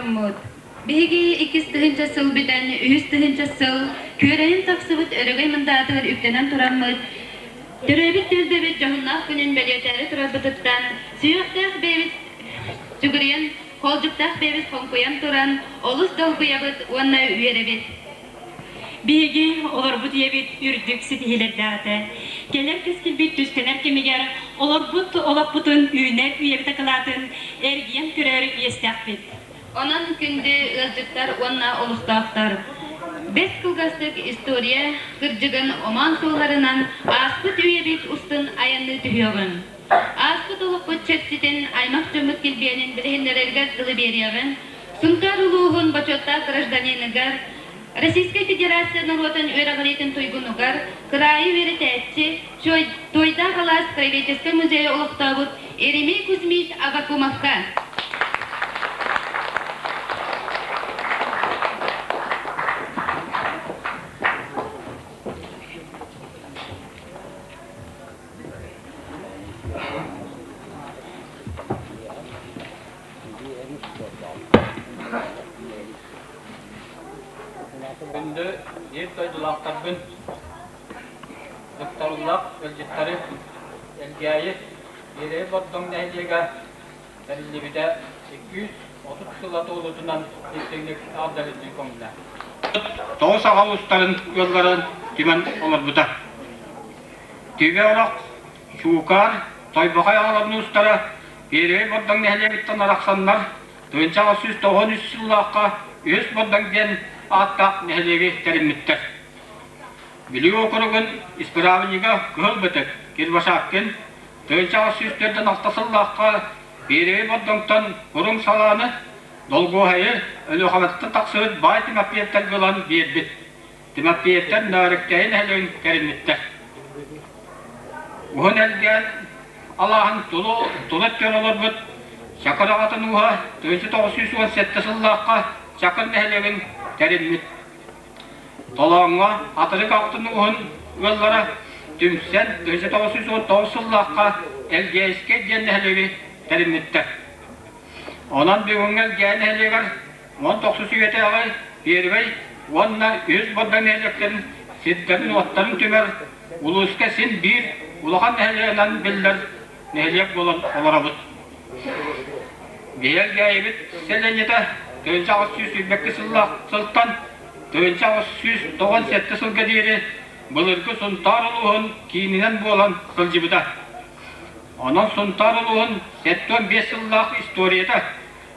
дьоммут! Биһиги иккис тыһыынча сыл бүтэн, үһүс тыһыынча сыл күөрэйэн тахсыбыт өрөгөй мындаатыгар үктэнэн тураммыт, төрөөбүт түөлбэбит дьоһуннаах күнүн бэлиэтээри турарбытыттан, сүһүөхтээх бэйэбит сүгүрүйэн, хоолдьуктаах бэйэбит хоҥкуйан туран, олус долгуйабыт уонна үөрэбит. Биһиги олорбут ийэбит үрдүк ситиһиилэрдээх этэ. Кэлэр кэскилбит түстэнэр кэмигэр олорбут олохпутун үүнэр үйэбит акылаатын эргийэн көрөр иэстээхпит. Онон күндү ыалдьыттар уонна олохтоохтор, бэрт кылгастык история кырдьыгын омоон суолларынан ааспыт үйэбит устун айанныы түһүөҕүҥ. Ааспыт олохпут чэрчитин аймах дьоммут килбиэнин билиһиннэрэргэр дылы биэриэҕиҥ, Сунтаар улууһун бочуоттаах гражданиныгар, Российскай Федерация норуотун үөрэҕириитин туйгунугар, кыраайы үөрэтээччи, Туойдаах алаас краеведческай музейы олохтообут Еремей Кузьмич Аввакумовка. Күндү биир дойдулаахтарбын, дьахталлаах ыалдьыттары Элгээйи Биэрэйи Бордоҥ нэһилиэгэ тэриллибитэ 230 сыла туолуутунан истиҥник эҕэрдэлиирбин көҥүллээ. Тоҕус аҕа уустарын ыалларын түмэн олорбута. Түбэ олох Чуукаар, Тойбохой аҕаларын уустара Биэрэйи Бордоҥ нэһилиэгиттэн арахсаннар 1893 сыллаахха Үһүс Бордоҥ диэн ааттаах нэһилиэги тэриммиттэр. Бүлүү уокуругун исправнига Кыһыл Бытык Кирбашаккин 1846 сыллаахха Биэрэйи Бордоҥтон Куруҥ салааны Долгуоһайы Өлүөхүмэттэн тахсыбыт баай Тимофеевтарга ылан биэрбит. Тимофеевтар Нөөрүктээйи нэһилиэгин кэриммиттэр. Уһун Элгээн алааһын тула өттүгэр олорбут Чакыр аҕатын ууһа 1917 сыллаахха Чакыр нэһилиэгин тэриммит. Толооҥҥо Хатырык аҕатын ууһун ыаллара түмсэн 1919 сыллаахха Элгээйискэй диэн нэһилиэги тэриммиттэр. Онон бүгүҥҥү Элгээйи нэһилиэгэр 19 үйэтээҕи Первэй уонна Үһүс Бордоҥ нэһилиэктэрин сирдэрин-уоттарын түмэр улууска син биир улахан нэһилиэгинэн биллэр нэһилиэк буолан олоробут. Биһиги Элгээйибит сэлиэнньэтэ 1822 сыллаах сылтан 1897 сылга диэри былыргы Сунтаар улууһун киининэн буолан сылдьыбыта. Онон Сунтаар улууһун 75 сыллаах историята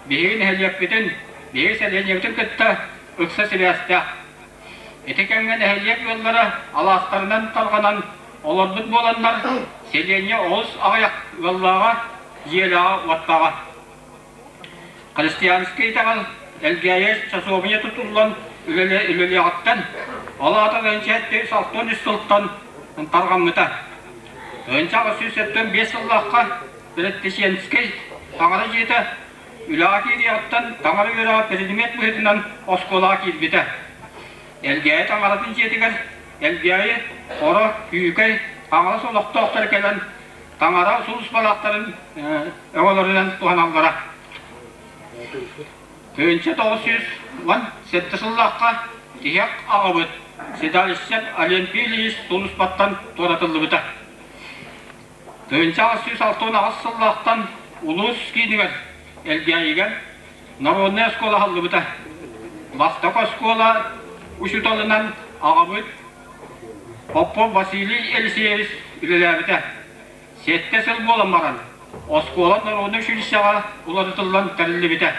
биһиги нэһилиэкпитин, биһиги сэлиэнньэбитин кытта ыкса сибээстээх. Ити кэмҥэ нэһилиэк ыаллара алаастарынан тарҕанан олорбут буоланнар, сэлиэнньэ олус аҕыйах ыаллааҕа, дьиэлээҕэ-уоттааҕа. Христианскай итэҕэл Элгээйи часовня тутуллан үлэлиэҕиттэн, ол аата 1963 сылтан тарҕаммыта. 1875 сыллаахха Предтеченскэй таҥара дьиэтэ үлэҕэ киириэҕиттэн таҥара үөрэҕэ предмет быһыытынан оскуолаҕа киирбитэ. Элгээйи таҥаратын дьиэтигэр Элгээйи, Хоро, Күүкэй, Хаҥалас олохтоохторо кэлэн таҥара сулууспалаахтарын өҥөлөрүнэн туһаналлара. 1917 сыллаахха тиһэх аҕабыт Седалищев Олимпий Ильич сулууспаттан туоратыллыбыта. 1868 сыллаахтан улуус киинигэр Элгээйигэ народнай оскуола аһыллыбыта. Бастакы оскуола учууталынан аҕабыт Попов Василий Елисеевич үлэлээбитэ. Сэттэ сыл буолан баран, оскуола народнай училищеҕа уларытыллан тэриллибитэ.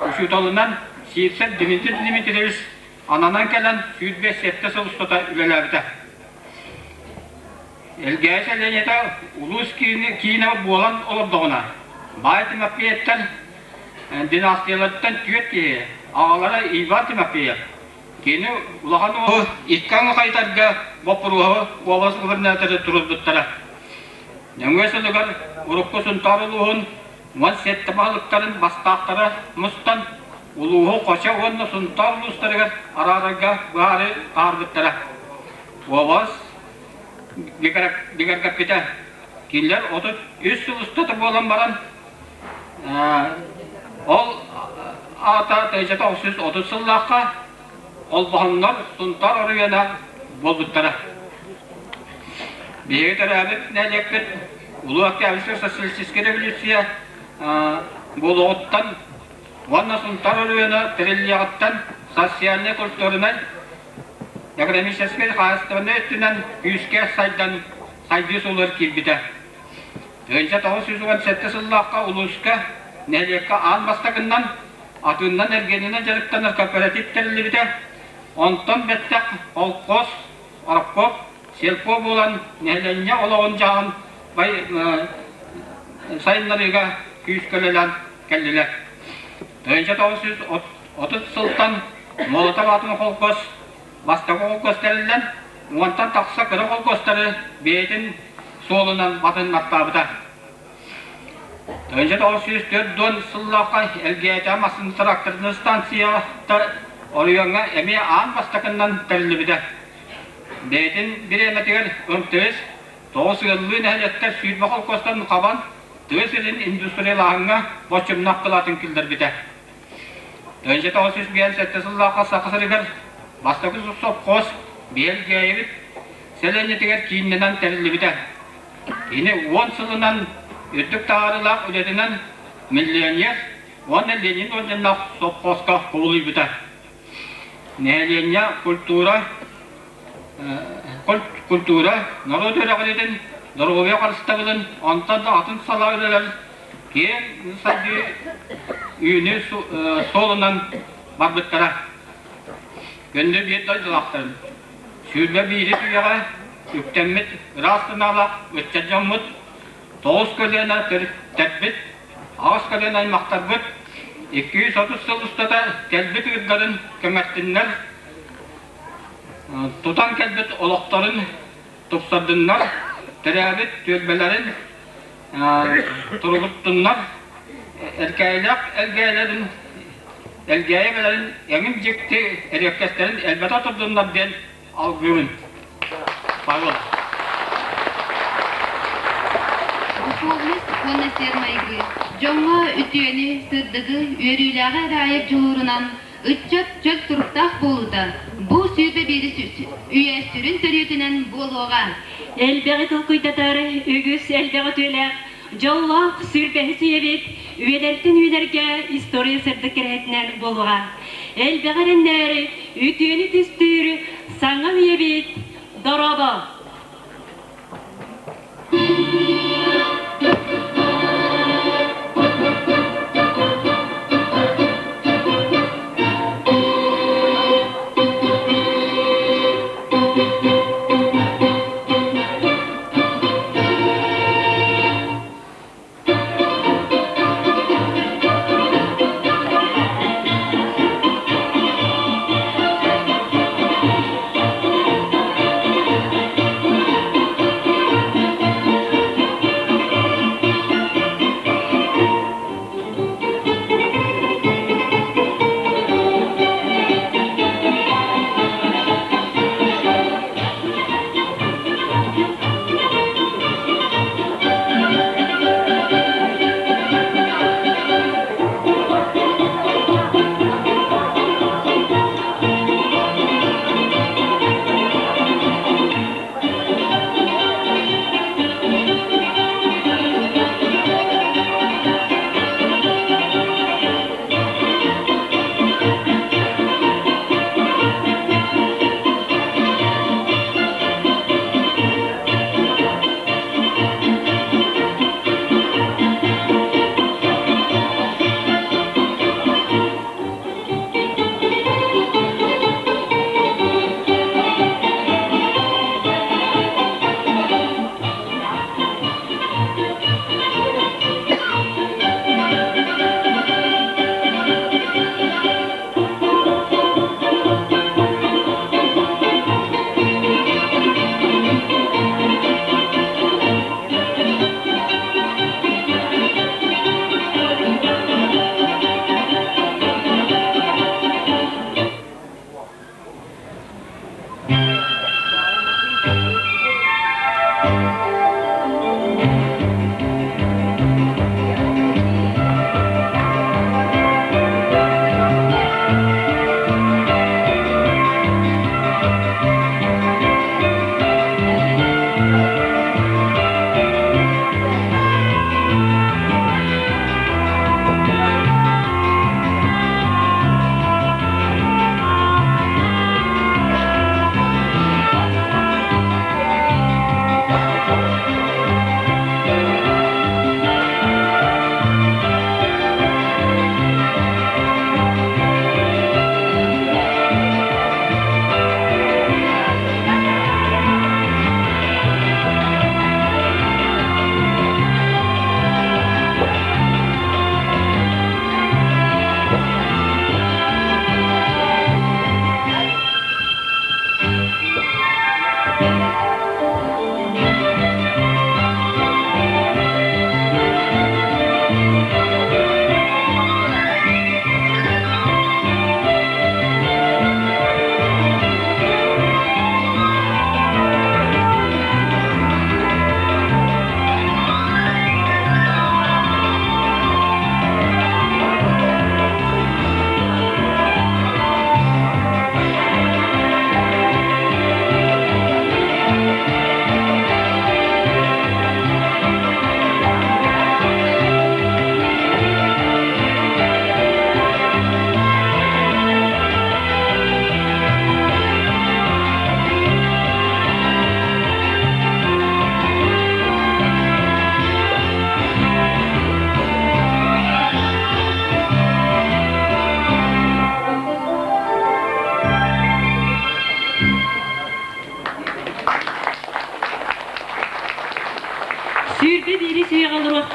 Учууталынан Сивцев Дмитрий Дмитриевич ананан кэлэн 27 сыл устата үлэлээбитэ. Элгээйи сэлиэнньэтэ улуус киинэ буолан олордоҕуна, баай Тимофеевтар династияларыттан түөрт киһи, аҕалара Иван Тимофеев, кини улахан уолу икки аҥы хайытарга боппуруоһу уобалас губернатора туруорбуттара. Нөҥүө сылыгар урукку Сунтаар улууһун 17 баһылыктарын бастаахтара мустан, улууһу Хочо уонна Сунтаар улуустарыгар араарарга быһаарыы таһаарбыттара. Уобалас бигэргэппитэ. Кинилэр 33 сыл устата буолан баран, ол аата 1930 сыллаахха холбоһоннор Сунтаар оройуона буолбуттара. Биһиги төрөөбүт нэһилиэкпит Улуу Октябрьскай социалистическай революция буолуоҕуттан уонна Сунтаар оройуона тэриллиэҕиттэн социальнай-культурнай, экономическай, хаһаайыстыбаннай өттүнэн күүскэ сайдан сайдыы суолугар киирбитэ. 1917 сыллаахха улууска, нэһилиэккэ аан бастакыннан атыыннан эргиэнинэн дьарыктанар кооператив тэриллибитэ. Онтон бэттэх холкуос, ороккоп, сельпо буолан нэһилиэнньэ олоҕун-дьаһаҕын сайыннарыыга күүскэ үлэлээн кэллилэр. 1930 сылтан Молотов аатын холкуос бастакы холкуос тэриллэн, уонтан тахса кыра холкуостары бэйэтин суолунан батыннартаабыта. 1940 сыллаахха Элгээтэҕэ массыына тракторнай станцията оройуоҥҥа эмиэ аан бастакыннан тэриллибитэ. Бэйэтин бириэмэтигэр МТС тоҕус ыаллыы нэһилиэктэр 20 холкуостарын хабан тыа сирин индустриялааһыҥҥа боччумнаах кылаатын киллэрбитэ. 1957 сыллаахха Саха сиригэр бастакы сопхуос Биэлгээйибит сэлиэнньэтигэр кииннэнэн тэриллибитэ. Кини уон сылынан үрдүк таһаарыылаах үлэтинэн миллионер уонна Ленин орденнаах сопхуоска кубулуйбута. Нэһилиэнньэ культура культура, норуот үөрэҕириитин, доруобуйа харыстабылын, онтон да атын салаа үлэлэр киэҥ сайдыы үүнүү суолунан барбыттара. Күндү биир дойдулаахтарым, 21-ис үйэҕэ үктэммит ыраас санаалаах ыччат дьоммут, тоҕус көлүөнэ төрүттэрбит, аҕыс көлүөнэ аймахтарбыт 230 сыл устата кэлбит ыырдарын көмөртүннэр, тутан кэлбит олохторун тупсардыннар, төрөөбүт түөлбэлэрин туругуттуннар, эркээйилээх элгээйилэрин Элгээйи эбэлэрин эҥин дьикти эриэккэстэрин элбэтэ турдуннар диэн алгыыбын. Павел. Духовность уонна сиэр-майгы дьоҥҥо үтүөнү, сырдыгы, үөрүүлээҕи эрэ айар дьулуурунан ыччат чөл туруктаах буолуута бу 21 үйэ сүрүн төрүөтүнэн буолуоҕа. Элбэҕи толкуйдатар үгүс элбэх үтүөлээх Дьоллоох сүүрбэһис үйэбит үйэлэртэн үйэлэргэ история сырдык кэрэһитинэн буолуоҕа. Элбэҕи эрэннээри, үтүөнү түстүүр саҥа үйэбит дорообо!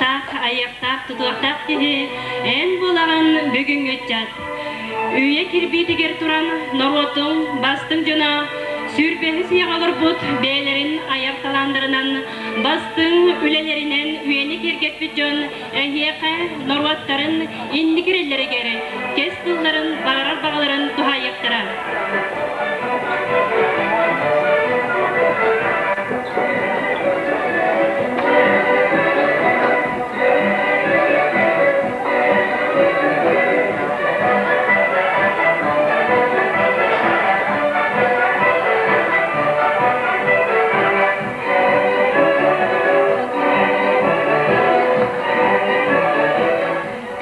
Оҥоруохтаах, айыахтаах, тутуохтаах киһи эн буолаҕын бүгүҥҥү ыччат. Үйэ кирбиитигэр туран норуотуҥ бастыҥ дьоно сүүрбэһис үйэҕэ олорбут бэйэлэрин айар талааннарынан, бастыҥ үлэлэринэн үйэни киэргэппит дьон эһиэхэ норуоттарын инники эрэллэригэр кэс тылларын баҕарар баҕаларын туһаайыахтара.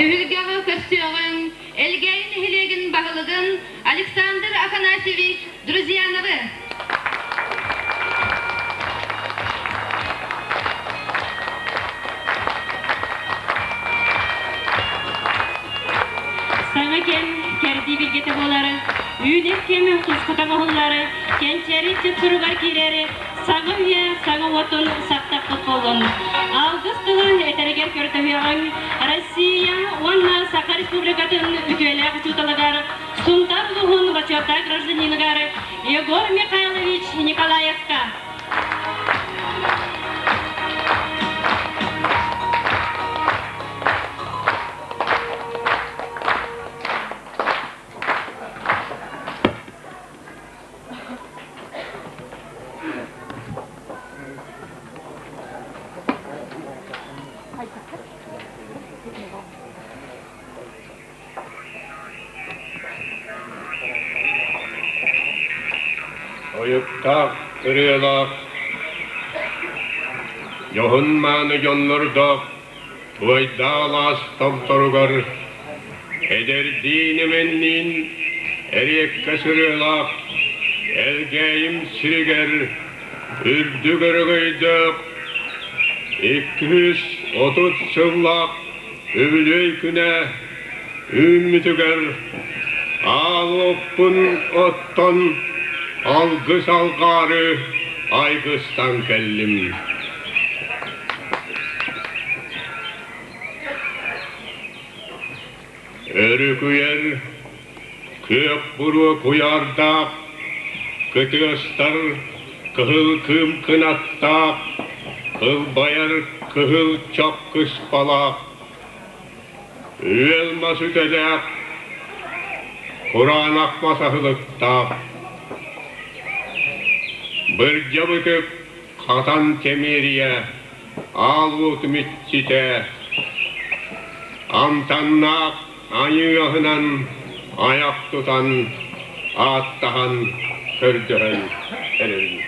Түһүлгэҕэ көрсүөҕүҥ Элгээйи нэһилиэгин баһылыгын Александр Афанасьевич Друзьяновы. Саҥа кэм кэрдии билгэтэ буолар, үүнэр кэм тускута оҥоһуллар, кэнчээри ыччат суругар киирэр, саҥа үйэ саҥа уотун сахтахпыт буоллун. Алгыс тылы этэригэр көрдөһүөҕүҥ Россия уонна Саха Республикатын үтүөлээх учууталыгар, Сунтаар улууһун бочуоттаах гражданиныгар Егор Михайлович Николаевка. Ойуктаах ырыалаах, дьоһун-мааны дьоннордоох Туойдаах алаас томторугар эдэрдиин-эмэнниин эриэккэс ырыалаах Элгээйим сиригэр үрдүк өрөгөйдөөх 230 сыллаах үбүлүөй күнэ үүммүтүгэр аал оппун оттон алгыс алҕаары айгыстан кэллим. Өрүкүйэр күөх буруо куйаардаах, кытыастар кыһыл кыым кынаттаах, кылбайар кыһыл чох кыспалаах, үөл мас үтэлээх, кураанах мас аһылыктаах. Бырдьабытык хатан тэмиэрийэ аал уотум иччитэ, амтаннаах айыы аһынан айах тутан, ааттаһан, көрдөһөн эрэбин.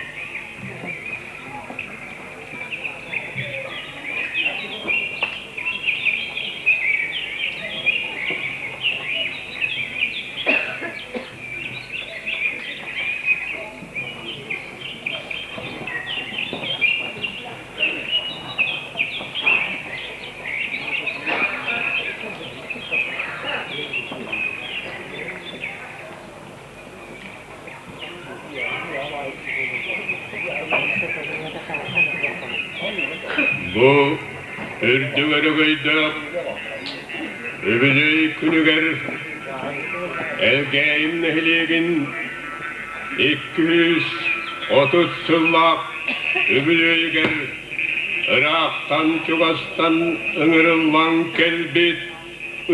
Бу үрдүк өрөгөйдөөх үбүлүөй күнүгэр Элгээйим нэһилиэгин 230 сыллаах үбүлүөйүгэр ыраахтан-чугастан ыҥырыллан кэлбит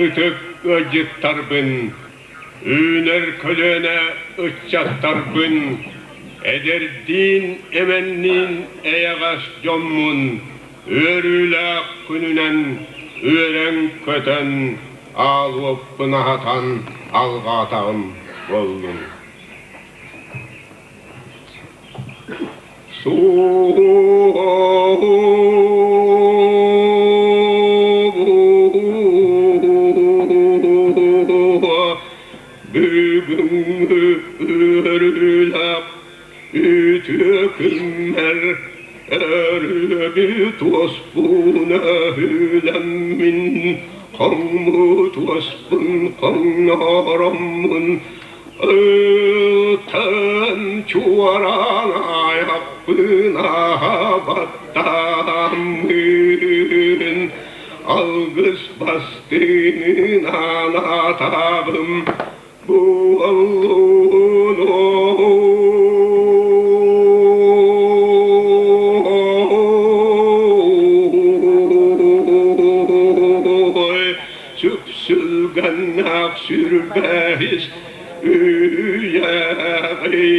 ытык ыалдьыттарбын, үүнэр көлүөнэ ыччаттарбын, эдэрдиин-эмэнниин эйэҕэс дьоммун үөрүүлээх күнүнэн үөрэн-көтөн, аал уоппун аһатан алҕаатаҕым буоллун. Бүгүҥҥү үөрүүлээх үтүө күммэр өрүөбүт уоспун өһүлэммин, хоҥмут уоспун хоҥнороммун Ытан чуораан айахпын аһа баттааммын. Алгыс бастыҥын анаатаҕым буоллун. Сүпсүлгэннээх сүрбэһис үйэҕи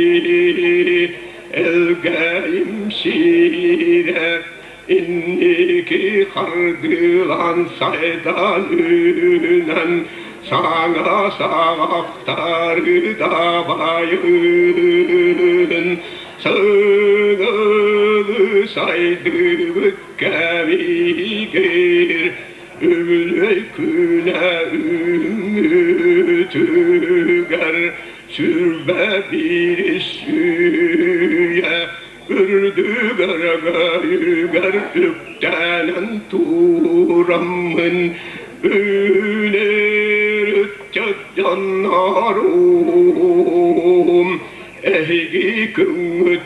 Элгээйим сиирэ инники хардыылаан сайдан үүнэн саҥа саҕахтары дабайын сыҥылы сайдыбыт кэмигэр үбүлүөй күнэ үүммүтүгэр 21 үйэ үрдүгэр өйүгэр үктэнэн тураммын үүнэр ыччат дьоннорум эһиги күҥҥүт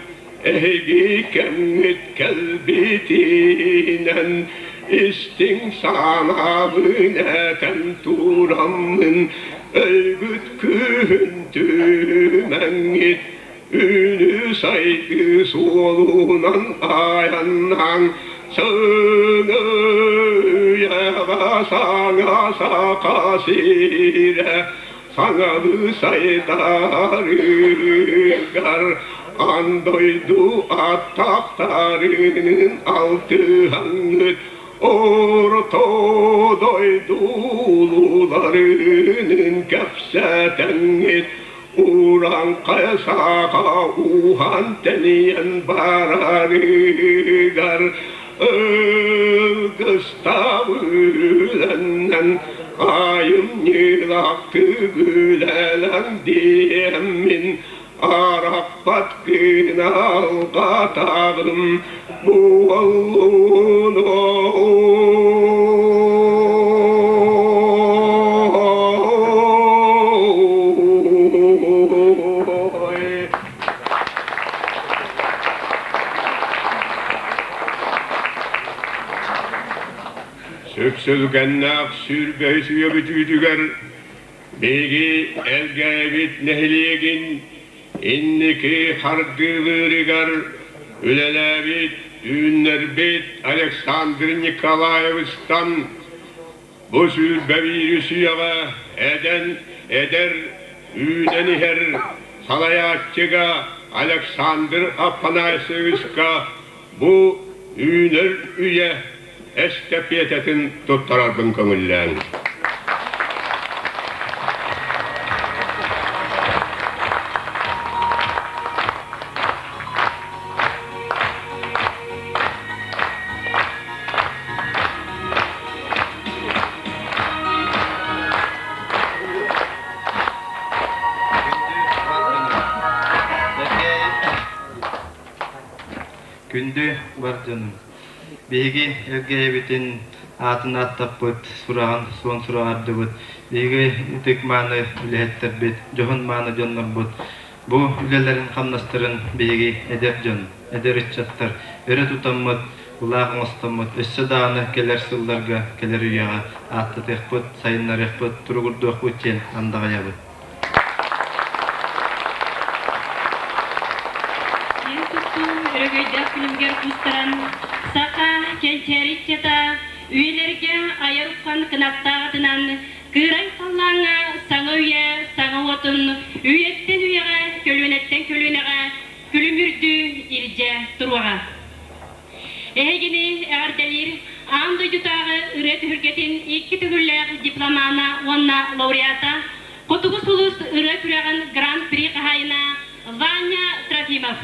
эһиги кэмҥит кэлбитинэн истиҥ санаабын этэн тураммын өйгүт күүһүн түмэҥҥит Үүнүү-сайдыы суолунан айаннаан сыҥыйаҕа саҥа саха сирэ саҥалыы сайдарыгар аан дойду аттахтарынын алтыһаҥҥыт орто дойду улууларынын кэпсэтэҥҥит Урааҥхай саха ууһан тэнийэн барарыгар ылгыстабыланнан айымньылаахтык үлэлэн диэммин арахпат гына алҕатаҕым буоллун. Сүпсүлгэннээх 23 үйэ бүтүүтүгэр биһиги Элгээбит нэһилиэгин Инники хардыылыырыгар үлэлээбит, үүннэрбит Александр Николаевичтан бу 21 үйэҕэ эдэн эдэр үүнэн иһэр салайааччыга Александр Афанасьевичка бу үүнэр үйэ эстэпиэтэтин туттарарбын көҥүллээҥ. Күндү бар дьонум! Биһиги Элгээйибитин аатын ааттаппыт, сураҕын суон сураҕардыбыт. Биһиги ытык-мааны үлэһиттэрбит, дьоһун-мааны дьоннорбут бу үлэлэрин-хамнастарын биһиги эдэр дьон, эдэр ыччаттар өрө тутаммыт, былаах оҥостоммут, өссө даҕаны кэлэр сылларга, кэлэр үйэҕэ ааттатыахпыт, сайыннарыахпыт, туругурдуохпут диэн андаҕайабыт. Киэн туттуу өрөгөйдөөх күлүмүгэр куустаран, саха кэнчээри ыччата үйэлэргэ айар уххан кынаттаах атынан кыырай халлааҥҥа саҥа үйэ саҥа уотун үйэттэн үйэҕэ, көлүөнэттэн көлүөнэҕэ күлүмүрдүү илдьэ туруоҕа. Эһигини эҕэрдэлиир аан дойдутааҕы ырыа түһүлгэтин икки төгүллээх дипломана уонна лауреата, Хотугу сулус ырыа күрэҕин гран-при хаһаайына Ваня Трофимов.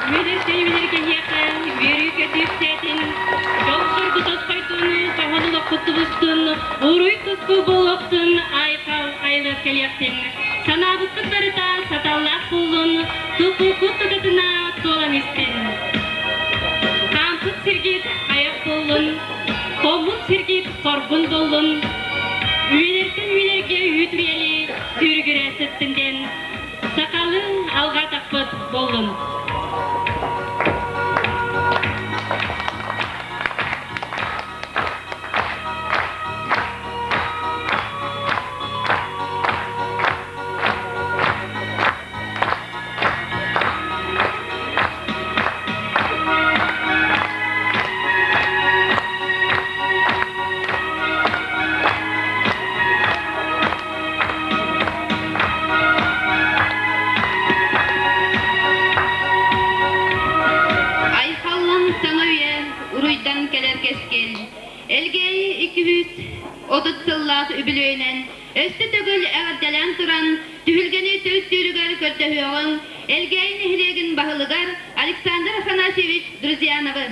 Үөдэстэй үүнэр киһиэхэ үөрүү-көтүү үксээтин, дьол-соргу тосхойдун, дьоһун олохпут тубустун, уруй-туску буолуохтун, айхал айылыат кэлиэхтин. Санаабыккыт барыта саталлаах буоллун, туппуккут тутатына туолан истин. Хаампыт сиргит айах буоллун, хоммут сиргит хоргун буоллун, үйэлэртэн үйэлэргэ үүт үйэли сүүрүгүрэ сыттын диэн Сахалыы алҕаатахпыт буоллун. Айхаллан саҥа үйэ уруйдан кэлэр кэскил, Элгээйи 230 сыллаах үбүлүөйүнэн өссө төгүл эҕэрдэлээн туран, түһүлгэни төрүттүүрүгэр көрдөһүөҕүҥ Элгээйи нэһилиэгин баһылыгар Александр Афанасьевич Друзьяновы.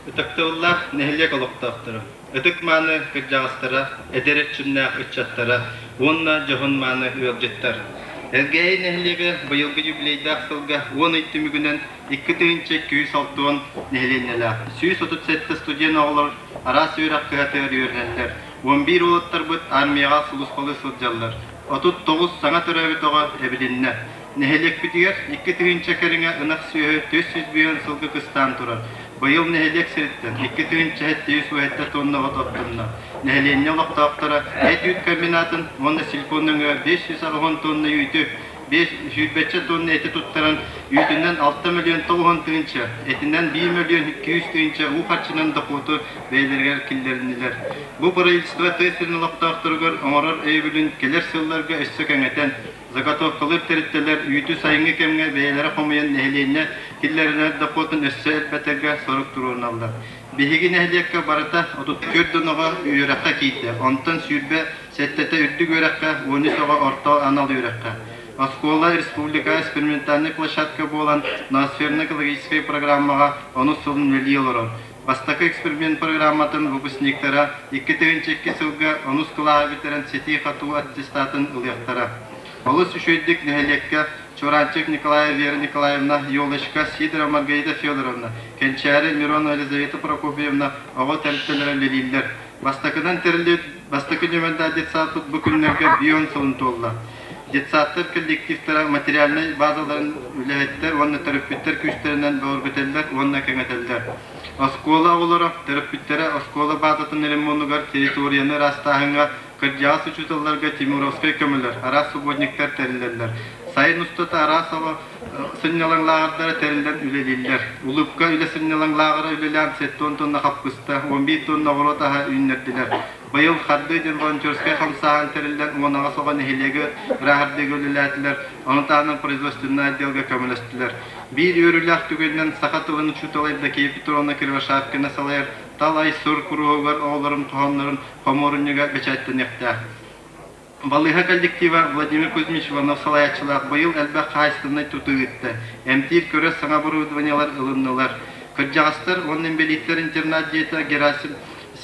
Ытыктабыллаах нэһилиэк олохтоохторо, ытык-мааны кырдьаҕастара, эдэр эрчимнээх ыччаттара уонна дьоһун-мааны ыалдьыттар! Элгээйи нэһилиэгэ быйылгы юбилейдаах сылга 10 ый түмүгүнэн 2260 нэһилиэнньэлээх, 137 студент оҕолор араас үөрэх кыһатыгар үөрэнэллэр, 11 уолаттарбыт армияҕа сулууспалыы сылдьаллар, 39 саҥа төрөөбүт оҕо эбилиннэ. Нэһилиэкпитигэр 2000 кэриҥэ ынах сүөһү 400 сылгы кыстаан турар. Быйыл нэһилиэк сириттэн 2707 тонна от оттонно. Нэһилиэнньэ олохтоохторо эт-үүт комбинатын уонна сельпо нөҥүө 580 тонна үүтү, 5 тонна эти туттаран, үүтүнэн 6 миллион 90 тыһыынча, этинэн 1 миллион 200 тыһыынча уу харчынан дохуоту бэйэлэригэр киллэриннилэр. Бу правительство тыа сирин олохтоохторугар оҥорор өйөбүлүн кэлэр сылларга өссө кэҥэтэн, Заготовкалыыр тэрилтэлэр үүтү сайыҥҥы кэмҥэ бэйэлэрэ хомуйан нэһилиэнньэ киллэринэр дохуотун өссө элбэтэргэ сорук туруоруналлар. Биһиги нэһилиэккэ барыта 34 дон оҕо үөрэххэ киирдэ, онтон 27-тэ үрдүк үөрэххэ, 13 оҕо орто анал үөрэххэ. Оскуола республика экспериментальнай площадка буолан ноосферно-экологическай программаҕа онус сылын үлэлии олорор. Бастакы эксперимент программатын выпускниктара 2002 сылга онус кылааһы бүтэрэн ситии-хотуу аттестатын ылыахтара. Олус үчүгэйдик нэһилиэккэ Чуранчик Николаева Вера Николаевна, Елочка Сидорова Маргарита Федоровна, Кэнчээри Миронова Елизавета Прокопьевна оҕо тэрилтэлэрэ үлэлииллэр. Бастакынан тэриллибит бастакы нүөмэрдээх детсадпыт бу күннэргэ бион сылын туолла. Детсадтар коллективтара материальнай базаларын үлэһиттэр уонна төрөппүттэр күүстэринэн бөҕөргөтөллөр уонна кэҥэтэллэр. Оскуола оҕолоро, төрөппүттэрэ оскуола базатын ремонугар территорияны ыраастааһыҥҥа кырдьаҕас учууталларга Тимуровскай көмөлөр, араас субботниктар тэриллэллэр. Сайын устата араас оҕо сынньалаҥ лааҕырдара тэриллэн үлэлииллэр. Улыбка үлэ сынньалаҥ лааҕыра үлэлээн 70 тонна хаппыста, 11 тонна оҕуруот аһа үүннэрдилэр. Быйыл Хардыы диэн волонтерскай хамсааһын тэриллэн 18 оҕо нэһилиэги ырааһырдыыга үлэлээтилэр, ону таһынан производственнай отделга көмөлөстүлэр. Биир үөрүүлээх түгэнинэн саха тылын учуутала Евдокия Петровна Кривошапкина салайар Талай сур куруһугар оҕолорун хоһооннорун хомуурунньуга бэчээттэниэхтээх. Балыыһа коллектива Владимир Кузьмич Иванов салайааччылаах быйыл элбэх хаһаайыстыбаннай тутуу ыытта, эмтиир көрөр саҥа оборудованиелар ылыннылар. Кырдьаҕастар уонна инбэлииттэр интернат дьиэтэ Герасим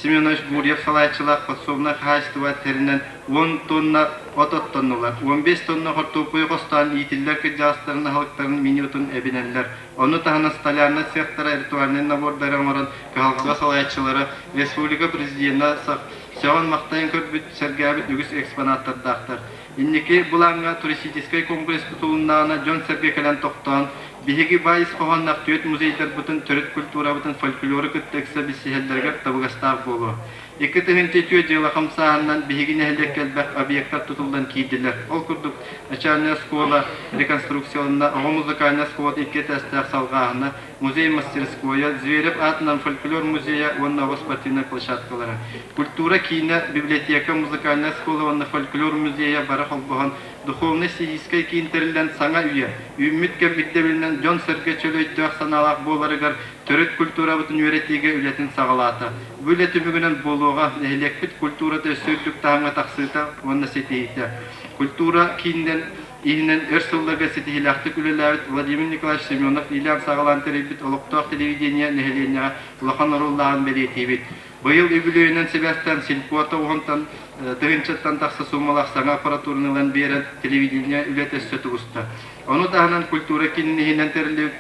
Семенович Гурьев салайааччылаах подсобнай хаһаайыстыба тэринэн 10 тонна от оттоннулар, 15 тонна хортуоппуйу хостоон иитиллэр кырдьаҕастарын аһылыктарын менютун эбинэллэр. Ону таһынан столярнай цехтара ритуальнай набордары оҥорон кыһалҕа салайааччылара республика президенэ сөҕөн-махтайан көрбүт, сэргээбит үгүс экспонаттардаахтар. Инники былааҥҥа туристическай комплекс тутулуннаҕына дьон-сэргэ кэлэн тохтоон, Биһиги баай ис хоһоонноох түөрт музейдарбытын, төрүт культурабытын, фольклору кытта ыкса билсиһэллэригэр табыгастаах буолуо. 2004 дьыала хамсааһынынан биһиги нэһилиэккэ элбэх объектар тутуллан киирдилэр. Ол курдук, начальная оскуола реконструкцияланна, оҕо музыкальнай оскуолатын икки этээстээх салҕааһына, музей-мастерскойа, Зверев аатынан фольклор музейа уонна оҕо спортивнай площадкалара. Культура киинэ, библиотека, музыкальная оскуола уонна фольклор музейа бары холбоһон духовнай-сийиискэй киин тэриллэн саҥа үйэ, үүммүт кэм ирдэбилинэн дьон-сэргэ чөл өйдөөх-санаалаах буоларыгар төрүт культурабытын үөрэтиигэ үлэтин саҕалаата. Бу үлэ түмүгүнэн буолуоҕа нэһилиэкпит культурата өссө үрдүк таһымҥа тахсыыта уонна ситиһиитэ. Культура киининэн иһинэн өр сылларга ситиһиилээхтик үлэлээбит Владимир Николаевич Семенов иилээн-саҕалаан тэрийбит олохтоох телевидение нэһилиэнньэҕэ улахан оруоллааҕын бэлиэтиибит. Быйыл үбүлүөйүнэн сибээстээн сельпота уһунтан тыһыынчаттан тахса суумалаах саҥа аппаратураны ылан биэрэн телевидение үлэтэ өссө тубуста. Ону таһынан культура киинин иһинэн тэриллибит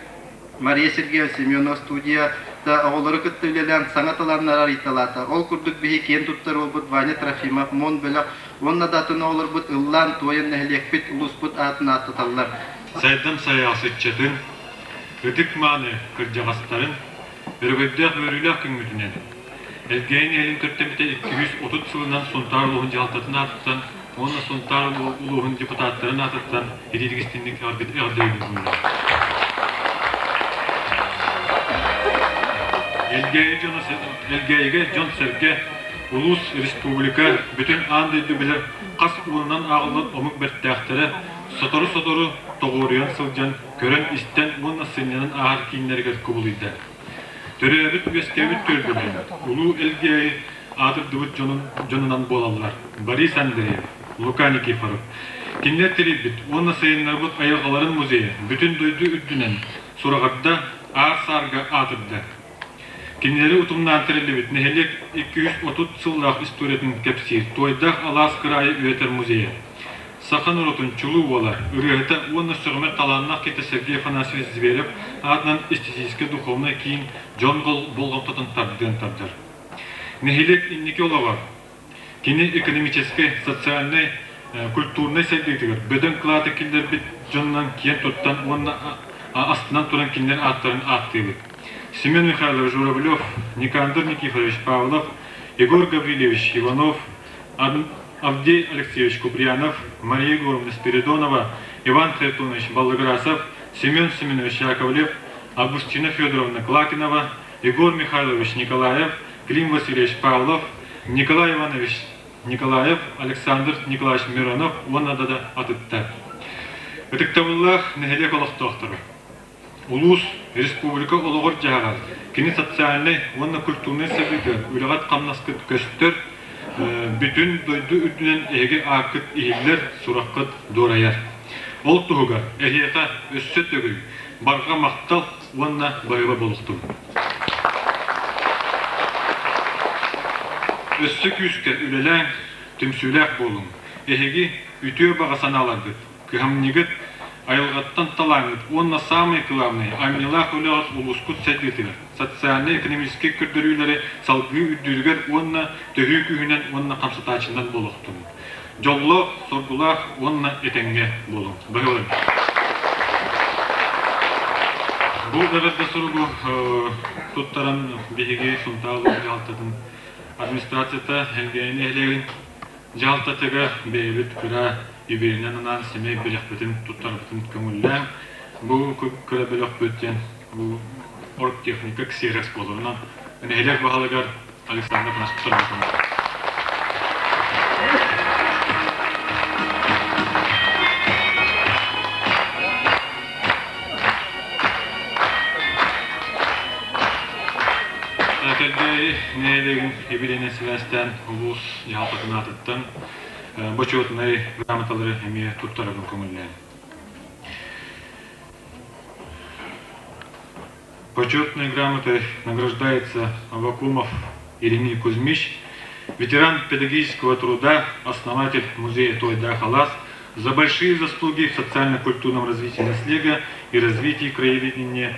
Мария Сергеевна Семенова студията оҕолору кытта үлэлээн саҥа талааннары арыйталаата. Ол курдук биһи киэн туттар уолбут Ваня Трофимов, Мон бөлөх уонна да атын оҕолорбут ыллаан, туойан нэһилиэкпит, улууспут аатын ааттаталлар. Сайдам сайаҕас ыччатын, ытык-мааны кырдьаҕастарын Өрөгөйдөөх үөрүүлээх күммүтүнэн Элгээйи нэһилиэгин көрдөммүтэ 230 сылынан Сунтаар улууһун дьаһалтатын аатыттан уонна Сунтаар улууһун депутаттарын аатыттан итиитик истиҥник эҕэрдэлиибин Элгээйи дьоно Элгээйигэ дьон-сэргэ, улуус, республика, бүтүн аан дойду билэр хас уонунан ааҕыллар омук бэртээхтэрэ сотору-сотору тоҕуоруйан сылдьан көрөн-истэн уонна сынньанан ааһар кииннэригэр кубулуйда. Төрөөбүт-үөскээбит түөлбэнэн Улуу Элгээйи аатырдыбыт дьонун дьонунан буолаллар Борис Андреев, Лука Никифоров. Кинилэр тэрийбит уонна сайыннарбыт айылҕаларын музейа бүтүн дойду үрдүнэн сураҕырда, аар-саарга аатырда. Кинилэри утумнаан тэриллибит нэһилиэк 230 сыллаах историятын кэпсиир Туойдаах алаас кыраайы үөрэтэр музейа Саха норуотун чулуу уола, ырыаһыта уонна сөҕүмэр талааннаах киһитэ Сергей Афанасьевич Зверев аатынан эстетическэй-духовнай киин дьон болҕомтотун тардыан тардар. Нэһилиэк инники олоҕор кини экономическэй, социальнай, культурнай сайдыытыгар бөдөҥ кылааты киллэрбит дьонунан киэн туттан уонна астынан туран кинилэр ааттарын ааттыыбыт. Семен Михайлович Журавлев, Никандр Никифорович Павлов, Егор Гаврильевич Иванов, Авдей Алексеевич Куприянов, Мария Егоровна Спиридонова, Иван Харитонович Баллыграсов, Семен Семенович Яковлев, Августина Федоровна Клакинова, Егор Михайлович Николаев, Клим Васильевич Павлов, Николай Иванович Николаев, Александр Николаевич Миронов уонна да атыттар. Ытыктабыллаах нэһилиэк олохтоохторо! Улуус, республика олоҕор-дьаһаҕар, кини социальнай уонна культурнай сайдыытыгар үлэҕит-хамнаскыт көстөр, бүтүн дойду үрдүнэн эһиги ааккыт иһиллэр, сураххыт дуорайар. Ол туһугар эһиэхэ өссө төгүл барҕа махтал уонна баһыыба буолуохтун. Өссө күүскэ үлэлээҥ, түмсүүлээх буолуҥ. Эһиги үтүө баҕа санааларгыт Кыһамньыгыт, айылҕаттан талааҥҥыт уонна саамай кылаабынай айымньылаах үлэҕит улуускут сайдыытыгар, социальнай-экономическай көрдөрүүлэри салгыы үрдүүрүгэр уонна төһүү күүһүнэн уонна хамсатааччынан буолуохтун. Дьоллоох, соргулаах уонна этэҥҥэ буолуҥ. Быһылын. Бу эҕэрдэ суругу туттаран биһиги Сунтаар улууһун дьаһалтатын администрацията Элгээйи нэһилиэгин Дьаһалтатыгар бэйэбит кыра юбилейынан анаан сэмэй бэлэхпитин туттарбытын көҥүллээн, бу кыра бөлөхпүт диэн бу оргтехника ксерокс буоларынан нэһилиэк баһылыгар Александр Афанасьевич Кэлгээйи нэһилиэгин юбилейынан сибээстээн улуус дьаһалтатын аатыттан бочуотунай грамоталары эмиэ туттарабын көҥүллээн. Почетной грамотой награждается Авакумов Еремей Кузьмич, ветеран педагогического труда, основатель музея Тойда Халас, за большие заслуги в социально-культурном развитии наследия и развитии краеведения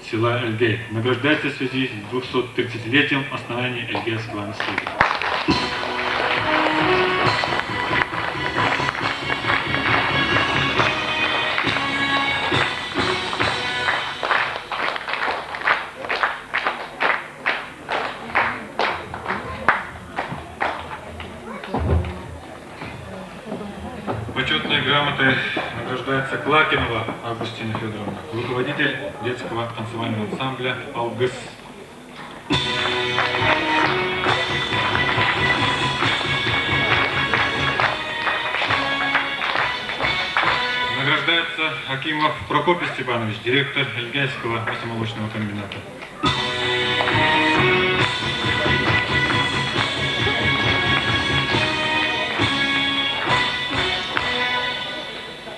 села Эльгей. Награждается в связи с 230-летием основания Эльгейского наследия. Почетной грамотой награждается Клакинова Августина Федоровна, руководитель детского танцевального ансамбля «Алгыс». Награждается Акимов Прокопий Степанович, директор Эльгайского мясомолочного комбината.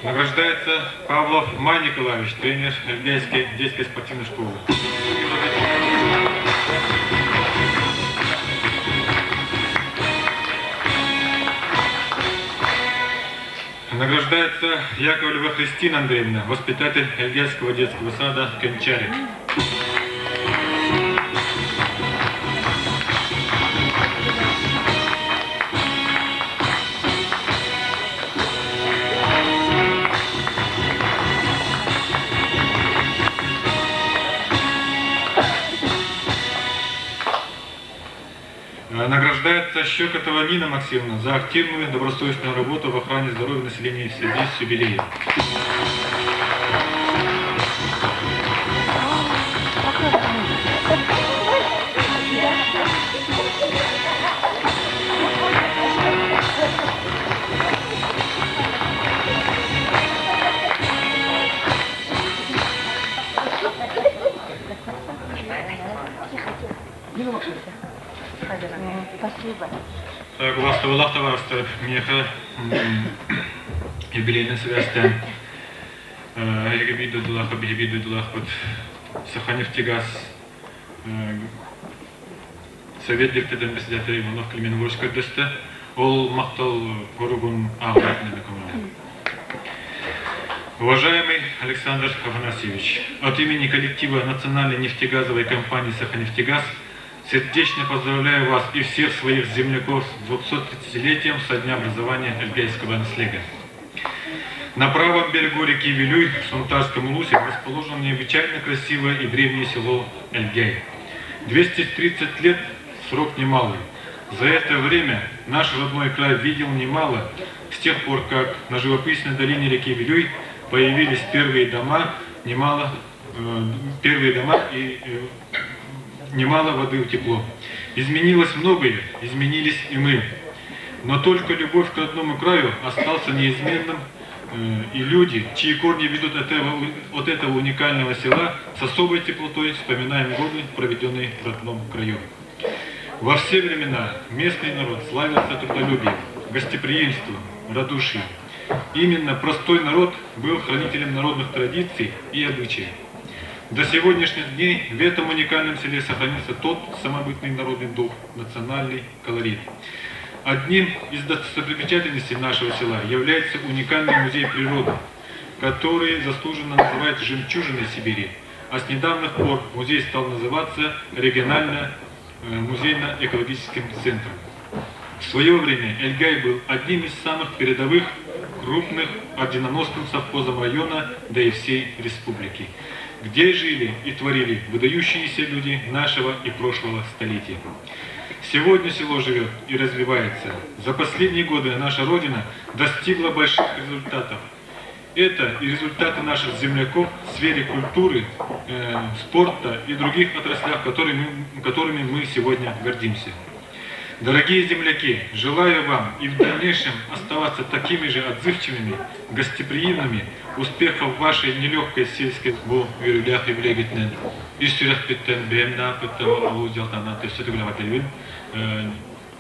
Награждается Павлов Май Николаевич, тренер Эльгайской детской спортивной школы. Награждается Яковлева Христина Андреевна, воспитатель Эльгайского детского сада «Кончарик». Награждается Щекотова Нина Максимовна за активную добросовестную работу в охране здоровья населения в связи с юбилеем. Так, убастабыллаах табаарыстар, миэхэ юбилейнай сибээстээн эһиги биир дойдулаахпыт, биһи биир дойдулаахпыт Саханефтегаз Совет дириэктэрдэрин председателя Иванов Климент Егорович көрдөстө. Ол махтал коругун ааҕар көҥүлэ. Уважаемый Александр Афанасьевич, от имени коллектива Национальной нефтегазовой компании «Саханефтегаз» сердечно поздравляю вас и всех своих земляков с 230-летием со дня образования Эльгейского наслега. На правом берегу реки Вилюй в Сунтарском Улусе расположено необычайно красивое и древнее село Эльгей. 230 лет – срок немалый. За это время наш родной край видел немало с тех пор, как на живописной долине реки Вилюй появились первые дома, немало, э, первые дома и э, немало воды утекло. Изменилось многое, изменились и мы. Но только любовь к родному краю остался неизменным, э, и люди, чьи корни ведут от этого, от этого уникального села, с особой теплотой вспоминаем годы, проведенные в родном краю. Во все времена местный народ славился трудолюбием, гостеприимством, радушием. Именно простой народ был хранителем народных традиций и обычаев. До сегодняшних дней в этом уникальном селе сохранился тот самобытный народный дух, национальный колорит. Одним из достопримечательностей нашего села является уникальный музей природы, который заслуженно называют «жемчужиной Сибири», а с недавних пор музей стал называться регионально музейно-экологическим центром. В свое время Эльгай был одним из самых передовых крупных орденоносным совхозом района, да и всей республики, где жили и творили выдающиеся люди нашего и прошлого столетия. Сегодня село живет и развивается. За последние годы наша Родина достигла больших результатов. Это и результаты наших земляков в сфере культуры, э, спорта и других отраслях, которыми, которыми мы сегодня гордимся. Дорогие земляки, желаю вам и в дальнейшем оставаться такими же отзывчивыми, гостеприимными, успехов в вашей нелегкой сельской бу үөрүүлээх юбилейгитинэн ис сүрэхпиттэн бэйэм да ааппыттан улуус дьалтанан өссө төгүл эҕэрдэлиибин.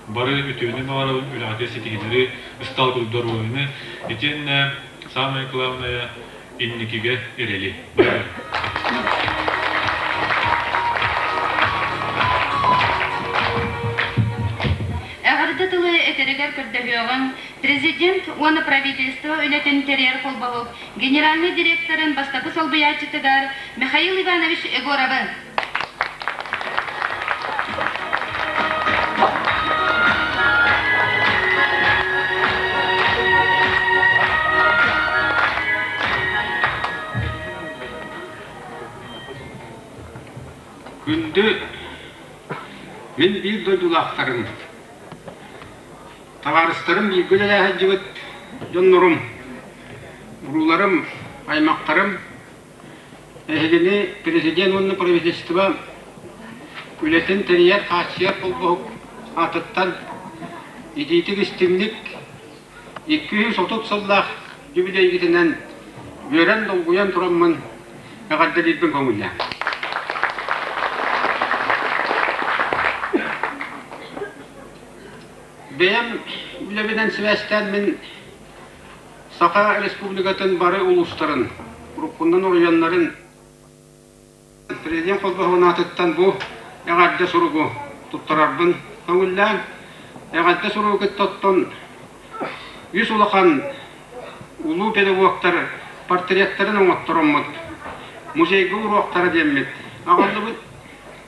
Бары үтүөнү баҕарабын, үлэҕитигэр ситиһиилэри, ыстаал курдук доруобуйаны, итиэннэ самое главное инникигэ эрэли. Бары Эҕэрдэ тылы этэригэр көрдөһүөҕүҥ Президент уонна правительство үлэтин тэрийэр холбоһук генеральнай директорын бастакы солбуйааччытыгар Михаил Иванович Егоровы. Күндү мин биир дойдулаахтарым, табаарыстарым бииргэ үлэлэһэ сылдьыбыт дьоннорум. Урууларым, аймахтарым, эһигини Президент уонна правительство үлэтин тэрийэр хааччыйар холбоһук аатыттан итиитик-истиҥник 230 сыллаах юбилейгитинэн үөрэн долгуйан тураммын эҕэрдэлиирбин көҥүллээн. Бэйэм үлэбинэн сибээстээн мин Саха Республикатын бары улуустарын, уруккунан оройуоннарын Президент холбоһугун аатыттан бу эҕэрдэ суругу туттарарбын көҥүллээн, эҕэрдэ суругу кытта оттон үс улахан улуу педагогтар портреттарын оҥоттороммут музейга уруоктара диэммит аҕаллыбыт.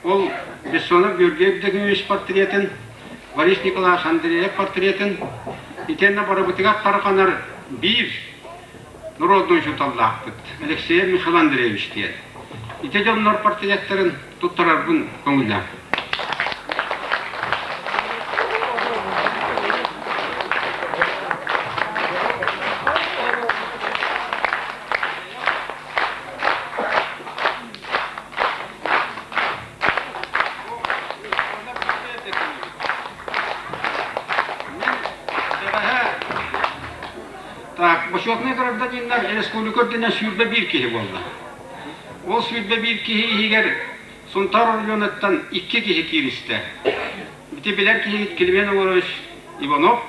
Ол Бессонов Георгий Евдокимович портретын, Борис Николаевич Андреев портретын итиэннэ барыбытыгар тарҕанар биир народный учууталлаахпыт Алексеев Михаил Андреевич диэн. Ити дьоннор портреттарын туттарарбын көҥүллээх. Так, бочуотунай гражданиннар республика үрдүнэн 21 киһи буолла. Ол 21 киһи иһигэр Сунтаар оройуонуттан икки киһи кииристэ. Ити билэр киһигит Климент Егорович Иванов,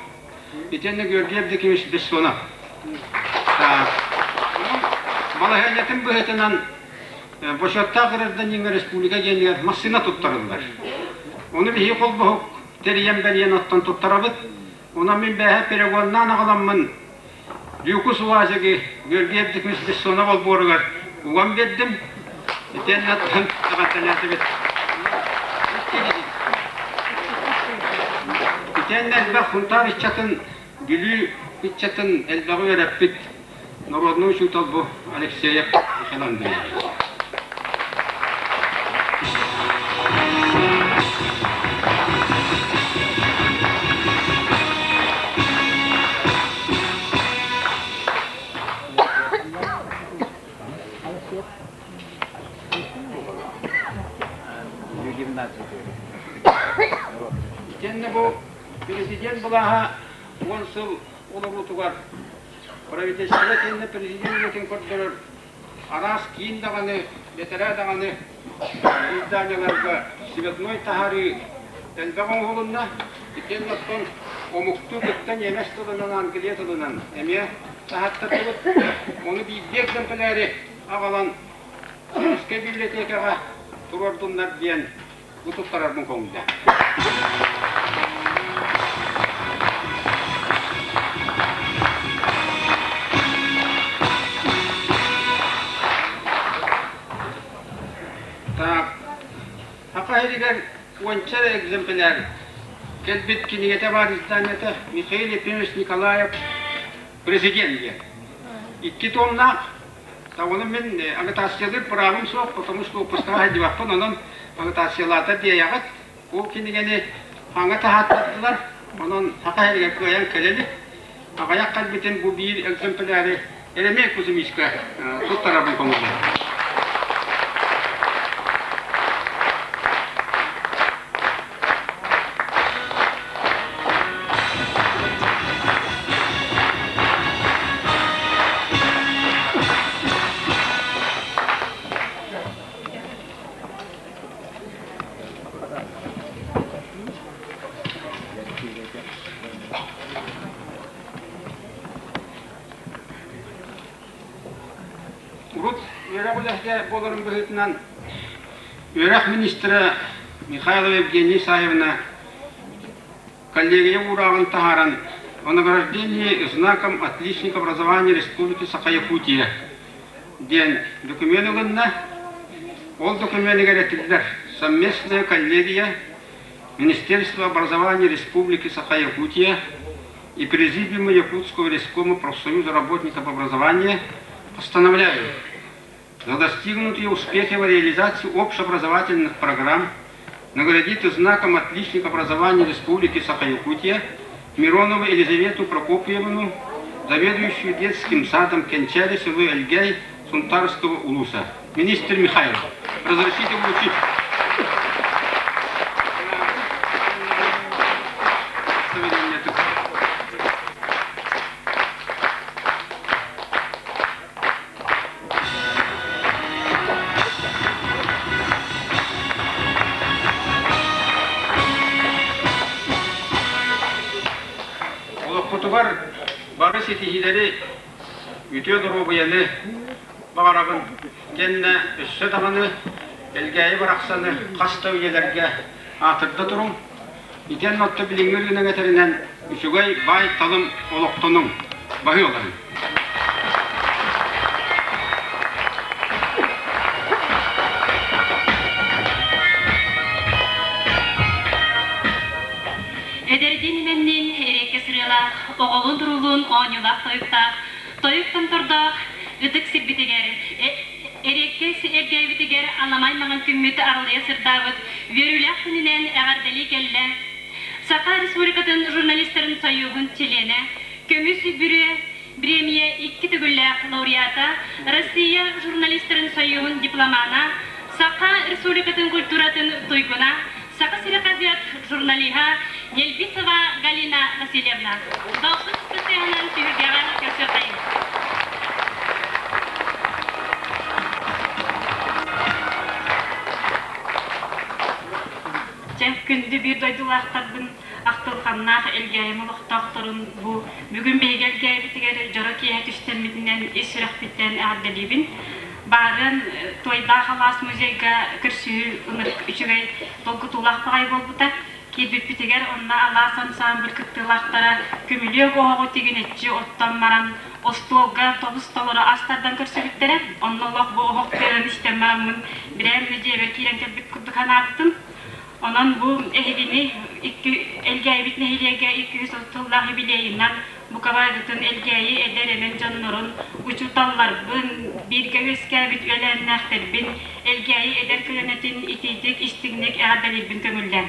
итиэннэ Георгий Евдокимович Бессонов. Так, балаһыанньатын быһыытынан бочуоттаах гражданиҥҥа республика диэнигэр массыына туттарыллар. Ону биһиги холбоһук тэрийэн бэрийэн оттон туттарабыт. Онон мин бээһэ перегоннаан аҕаламмын Дьуку Сулазигы Георгий Евдокимович Бессонов олбуоругар уган биэрдим. Итиэннэ эҕэрдэлээтибит. Итиэннэ элбэх Сунтаар ыччатын, Бүлүү ыччатын элбэҕи үөрэппит народный учуутал бу Алексеев Михаил Андреевич. Итиэннэ бу президент былааһа 10 сыл олоруутугар правительство итиэннэ президент үлэтин көрдөрөр араас киин даҕаны, бэтэрээ даҕаны изданиеларга цветной таһаарыы элбэх оҥоһулунна. Итиэннэ оттон омуктуу кытта ньиэмэс тылынан, англия тылынан эмиэ таһааттардыбыт. Ону биирдии экземпляри аҕалан Сельскэй библиотекаҕа туруордуннар диэн бу туттарарбын көҥүллээ. Так, Саха сиригэр уонча эрэ экземпляр кэлбит кинигэтэ баар изданиета Михаил Ефимович Николаев президент диэн. Икки томнаах Ону мин агитациялыыр правым суох, потому что выпускаҕа сылдьыбаппын, онон агитациялаата диэйэҕит. Бу кинигэни хаҥа таһааттардылар, онон саха сиригэр кыайан кэлэ илик. Аҕыйах кэлбитин бу биир экземпляри Еремей Кузьмичка туттарарбын көҥүллээтим. Урут үөрэх үлэһитэ буоларын быһыытынан үөрэх министрэ Михайлова Евгения Исаевна коллегия уурааҕын таһааран о награждении знаком отличник образования Республики Саха-Якутия диэн документ ылынна. Ол докуменыгар этиллэр совместная коллегия Министерства образования Республики Саха-Якутия и Президиума Якутского рескома профсоюза работников образования постановляют за достигнутые успехи в реализации общеобразовательных программ наградить знаком отличник образования Республики Саха-Якутия Миронову Елизавету Прокопьевну, заведующую детским садом Кэнчээри село Элгэй Сунтарского улуса. Министр Михайлов, разрешите вручить. Олохпутугар бары ситиһиилэри, үтүө доруобуйаны баҕарабын. Кэннэ өссө даҕаны Элгээйи барахсаны хас да үйэлэргэ аатырда туруҥ. Итиэннэ отто билиҥҥи ырыынак этэринэн үчүгэй баай-талым олохтонуҥ, баһыылаһыҥ. Эдэрдиин имэнниин эриэккэ сырыылаах, оҕолуун-туруулуун оонньуулаах тойуктаах, тойук томтордоох ытык сирбитигэр, эриэккэс эргээбитигэр аламай маҥан күммүт арылыйа сырдаабыт үөрүүлээх күнүнэн эҕэрдэлии кэллэ Саха Республикатын журналистарын сойууһун чилиэнэ, Көмүс бүрүө бириэмийэ икки төгүллээх лауреата, Россия журналистарын сойууһун дипломана, Саха Республикатын культуратын туйгуна, Саха сирэ хаһыат журналиһа Нельбисова Галина Васильевна. Далбыт ыстатыйанан түһүлгэҕэ көрсүөххэйиҥ. Дьэ, күндү биир дойдулаахтарбын ахтылҕаннаах Элгээйим олохтоохторун бу бүгүн биһиги Элгээйбитигэр дьоро киэһэ түстэммитинэн ис сүрэхпиттэн эҕэрдэлиибин. Баарыан Туойдаах алаас музейга көрсүһүү ынырык үчүгэй долгутуулаах баҕайы буолбута. Киирбиппитигэр онно алаас ансаамбыл кыттыылаахтара көмүлүөк оһоҕу тигинэччи оттон баран остуолга тобус-толору ас тардан көрсүбүттэрэ. Онно олох бу оһох тыаһын истэн бараммын бирээмэ дьиэбэр киирэн кэлбит курдук санаабытым. Онон бу эһигини икки Элгээйибит нэһилиэгэ 230 сыллаах юбилейынан Буковайдытын Элгээйи эдэр эмэн дьоннорун, учууталларбын, бииргэ үөскээбит үөлээннээхтэрбин, Элгээйи эдэр көлүөнэтин итиитик, истиҥник эҕэрдэлиирбин көҥүллээҥ.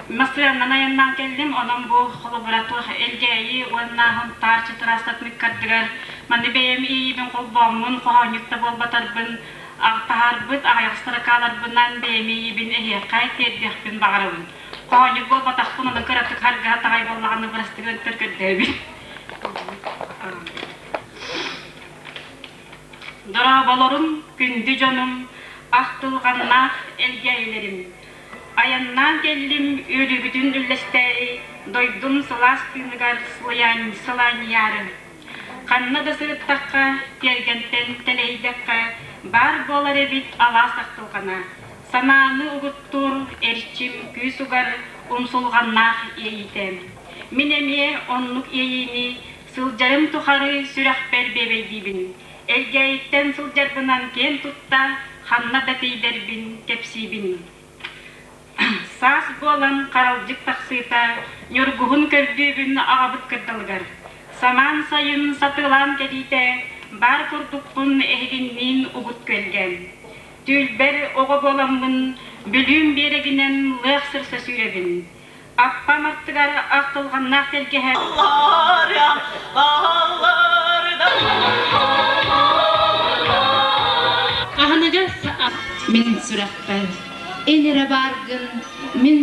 Массыынанан айаннаан кэллим, онон бу холобура туох Элгээйи уонна Һунтаар Чытыраастат мыккардыгар маны бэйэм иэйиибин холбооммун, хоһоонньут да буолбатарбын, таһаарбыт аҕыйах строкаларбынан бэйэм иэйиибин эһиэхэ тиэрдиэхпин баҕарабын. Хоһоонньут буолбатахпын, онон кыратык харгаһа таҕай буоллаҕына бырастыгын көрдөөбүн. Дорооболорум, күндү дьонум, ахтылҕаннаах Элгээйилэрим! Айаннаан кэллим үөрүүгүтүн үллэстээри, дойдум сылаас тыыныгар сылаанньыйаары. Ханна да сырыттахха, тиэргэнтэн тэлэһийдэххэ, баар буолар эбит алаас ахтылҕана. Санааны угуттуур эрчим күүс угар умсулҕаннаах иэйиитэ. Мин эмиэ оннук иэйиини сылдьарым тухары сүрэхпэр биэбэйдиибин. Элгээйиттэн сылдьарбынан киэн тутта, ханна да тиийдэрбин кэпсиибин. Саас буолан харалдьык тахсыыта ньургуһун көрдүүбүн аҕабыт кырдалыгар. Самаан сайын сатыылаан кэлиитэ баар курдукпун эһигинниин угут күөлгэ. Түүлбэр оҕо буоламмын Бүлүүм биэрэгинэн лыах сырса сүүрэбин. Аппам аттыгар ахтылҕаннаах тэлгэһэ Аһыныгас мин сүрэхпэр эн эрэ бааргын мин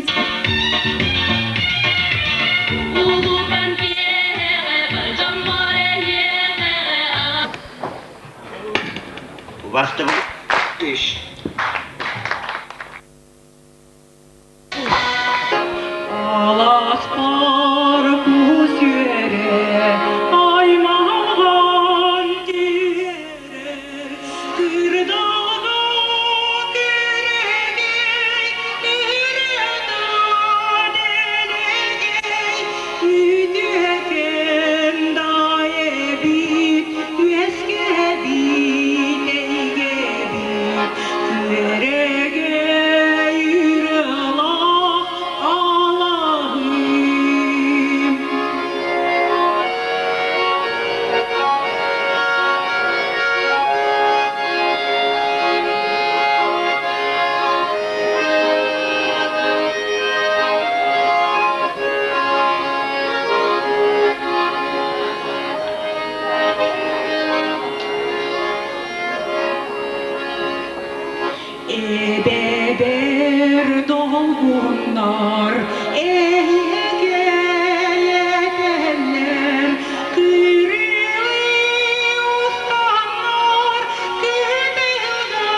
Улуукан киэһэҕэ бар дьоммор эйиэхэҕэ Убастыбыл иш. Аласпар кус үөрэ аймалҕан тиэрэр, кырдалга күрэгэй, ырыата дэлэгэй, үтүөкэн даайэбит, үөскээбит эйгэбит, Күөрэгэй ырыалаах алаһыым. долгуннар эйэгэлэтэллэр, Күрүлүү устаннар, кытылга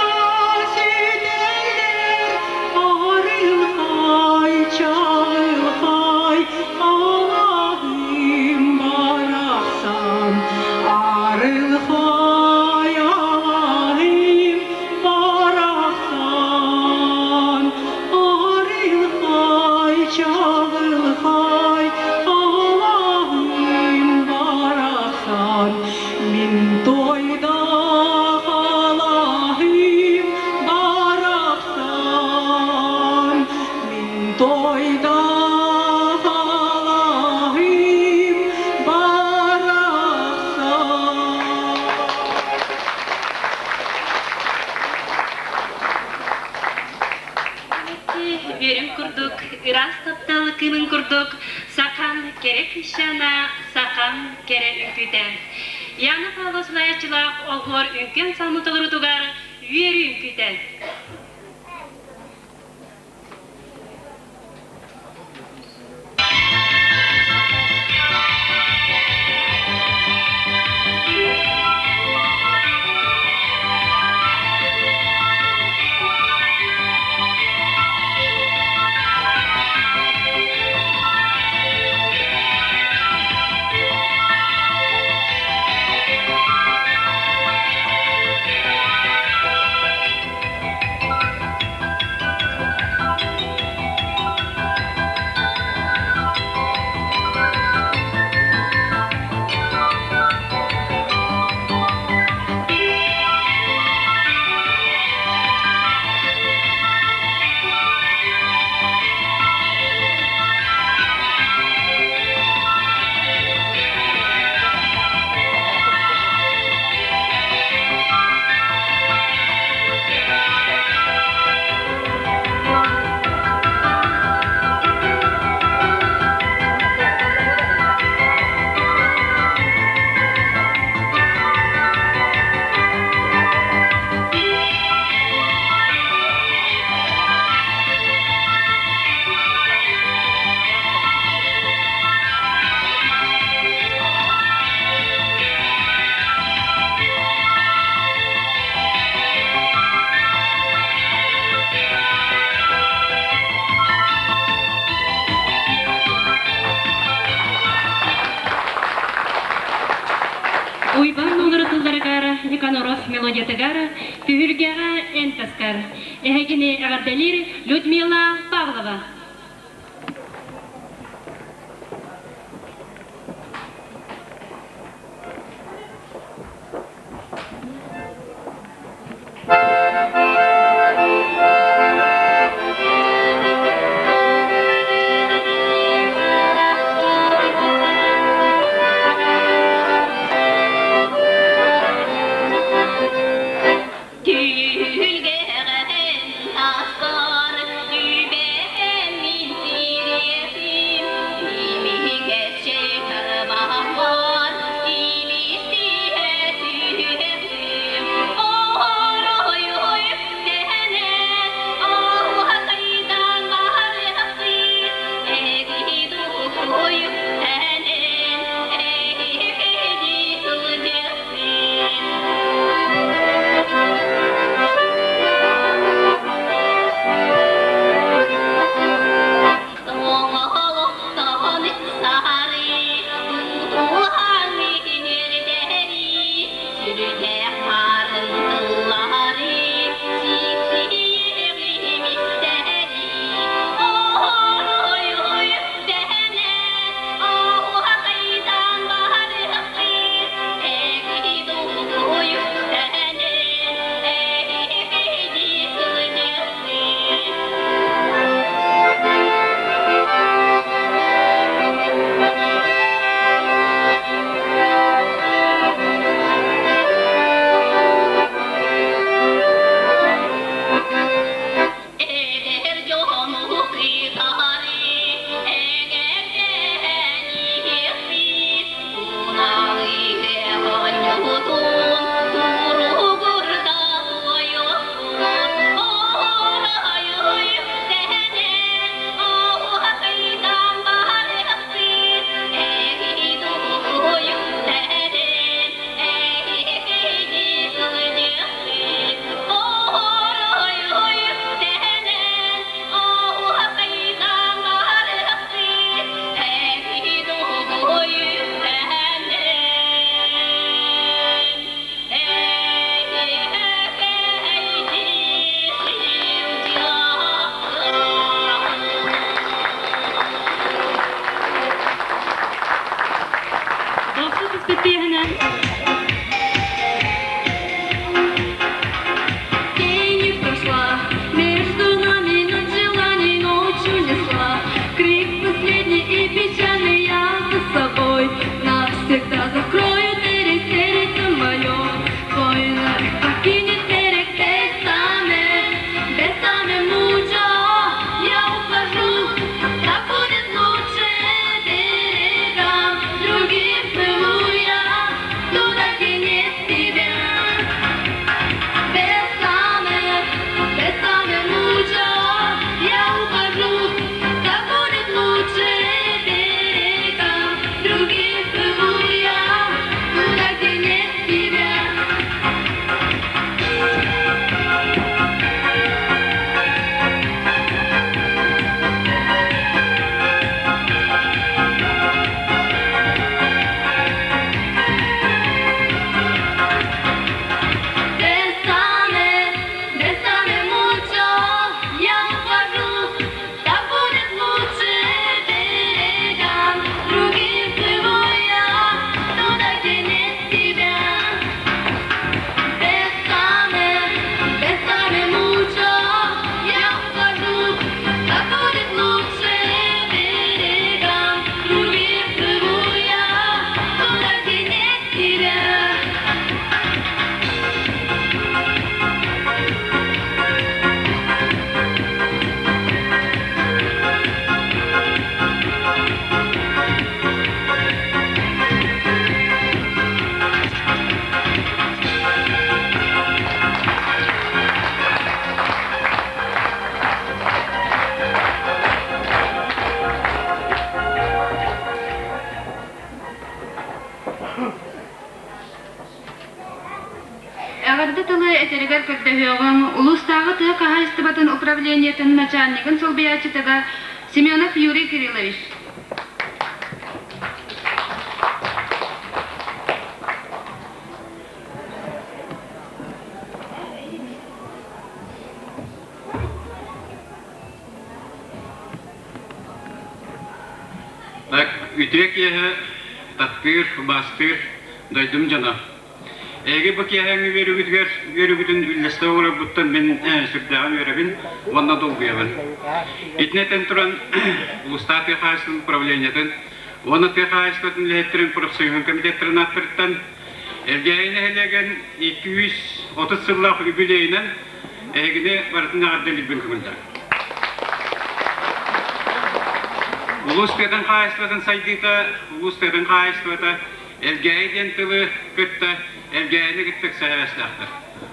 сүтэллэр, Арылхай, чаҕылхай, алаһым барахсан, Арылхай, алаһым барахсан, Арылхай, чаҕылхай, алаһым барахсан, Мин тойдах алаһым барахсан, Мин тойдах алаһым барахсан. Үөрүн курдук, ыраас таптал кыымын курдук, сахан кэрэ кыысчаана, сахан кэрэ үҥкүүтэ. Яна Павлова салайааччылаах оһуор үҥкүү ансамблын толоруутугар үөрүү үҥкүүтэ. Уйбаан олору тылларыгар Никаноров мелодиятыгар түһүлгэҕэ эн таскар. Эһигини эҕэрдэлиир Людмила Павлова. Түүлгэҕин таскар, түбэһэн. тыллыырыгар көрдөһүөҕүҥ улуустааҕы тыа хаһаайыстыбатын управлениетын начальнигын солбуйааччытыгар Семенов Юрий Кириллович. Так, үтүө киэһэ таптыыр, убаастыыр дойдум дьоно. Эһиги бу киэһээҥҥи үөрүүгүтүгэр үөрүүгүтүн үллэстэ олорорбуттан мин сүрдээҕин үөрэбин уонна долгуйабын. Итини этэн туран, улуустаах тыа хаһаайыстыбатын управлениетын уонна тыа хаһаайыстыбатын үлэһиттэрин профсоюһун комитеттарын ааттарыттан Элгээйи нэһилиэгин 230 сыллаах үбүлүөйүнэн эһигини барытын эҕэрдэлиирбин көҥүллээх. Улуус тыатын хаһаайыстыбатын сайдыыта, улуус тыатын хаһаайыстыбата Элгээйи диэн тылы кытта Элгээйини кытта ыкса сибээстээхтэр.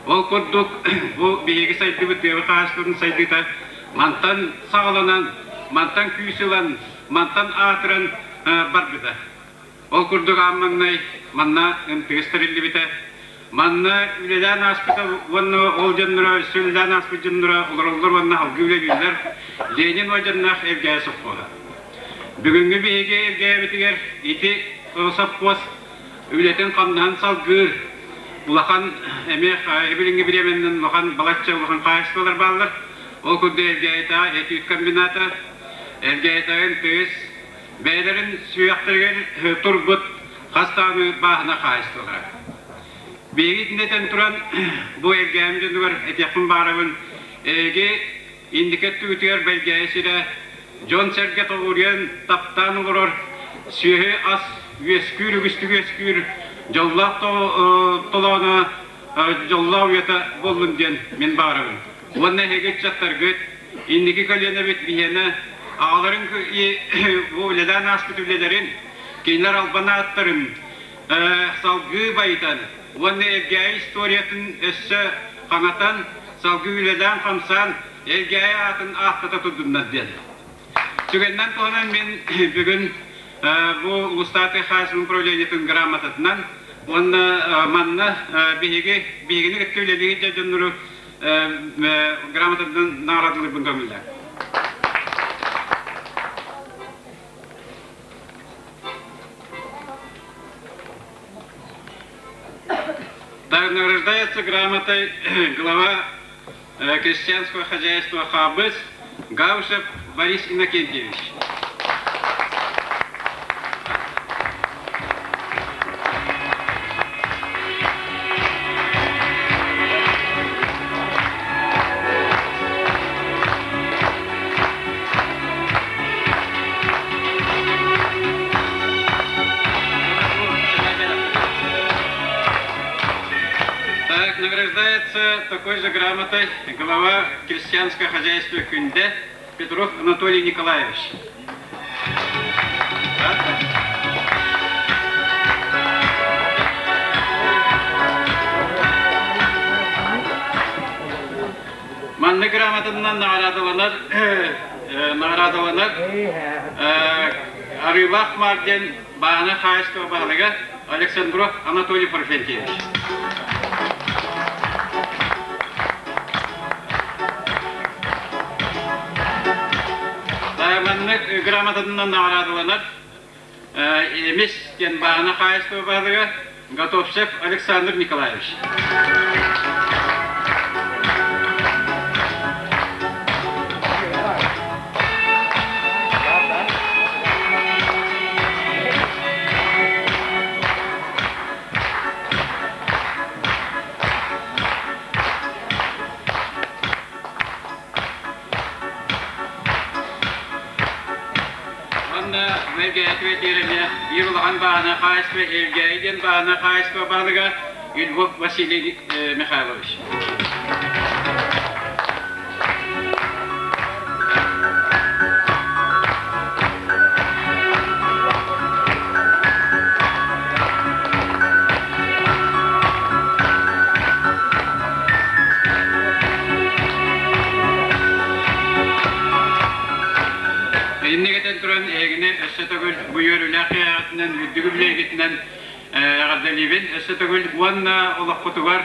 Ол курдук бу биһиги сайдыбыт тыабыт хаһаайыстыбатын сайдыыта мантан саҕаланан, мантан күүс ылан, мантан аатыран барбыта. Ол курдук аан маҥнай манна МТС тэриллибитэ. Манна үлэлээн ааспыта уонна ол дьонноро өссө үлэлээн ааспыт дьонноро олороллор уонна салгыы үлэлииллэр Ленин уордьаннаах Элгээйи сопхуоһа. Бүгүҥҥү биһиги Элгээйибитигэр ити сопхуос үлэтин-хамнаһын салгыыр улахан эмиэ билиҥҥи бириэмэнэн улахан балачча улахан хаһаайыстыбалар бааллар. Ол курдук Элгээйитээҕи эт-үүт комбината, Элгээйитээҕи МТС, бэйэлэрин сүһүөхтэригэр турбут хас даҕаны бааһына хаһаайыстыбалара. Биһиги итиннэ этэн туран, бу Элгээйим дьонугар этиэхпин баҕарабын, эһиги инники өттүгүтүгэр Бэлгээйи сирэ дьон-сэргэ тоҕуоруйан таптаан олорор сүөһү-ас үөскүүр үгүстүк үөскүүр дьоллоох толооно дьоллоох уйата буоллун диэн мин баҕарабын. Уонна эһиги ыччаттаргыт инники көлүөнэбит биһиэнэ аҕаларын бу үлэлээн ааспыт үлэлэрин, кинилэр албан ааттарын салгыы байытан уонна Элгээйи историятын өссө хаҥатан, салгыы үлэлээн-хамсаан Элгээйи аатын ааттата турдуннар диэн. Түгэнинэн туһанан мин бүгүн бу Улуустаах хаһаайыстыбатын управлениетын грамотатынан уонна манна биһиги биһигини кытта үлэлиир дьоннору грамотатынан наҕараадалыырбын көҥүллээх. Так награждается грамотой глава крестьянского хозяйства Хабыс Гаушев Борис Иннокентьевич. Так, награждается такой же грамотой глава крестьянского хозяйства Күндэ Петров Анатолий Николаевич. Манна грамотанан наҕараадаланар наҕараадаланар Арыылаах Маар диэн бааһына хаһаайыстыба баһылыга Александров Анатолий Парфентьевич. Маннык грамотатынан наҕараадаланар Эмис диэн бааһына хаһаайыстыба баһылыга Готовцев Александр Николаевич. Уонна Элгээйи тиэрэмэ биир улахан бааһына хаһаайыстыба Элгээйи диэн бааһына хаһаайыстыба баһылыга Львов Василий Михайлович. Инник этэн туран эһигини өссө төгүл бу үөрүүлээх киэһэҕитинэн, үрдүк үбүлүөйгүтүнэн. Эҕэрдэлиибин өссө төгүл уонна олоххутугар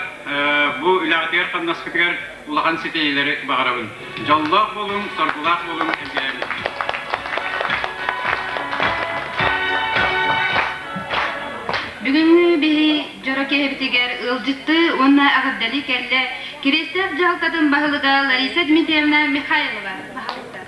бу үлэҕитигэр-хамнаскытыгар улахан ситиһиилэри баҕарабын. Дьоллоох буолуҥ, соргулаах буолуҥ, Элгээйэбит. Бүгүҥҥү биһи дьоро киэһэбитигэр ыалдьыттыы уонна эҕэрдэлии кэллэ Кириэстээх дьаһалтатын баһылыга Лариса Дмитриевна Михайлова. Баһылыктар.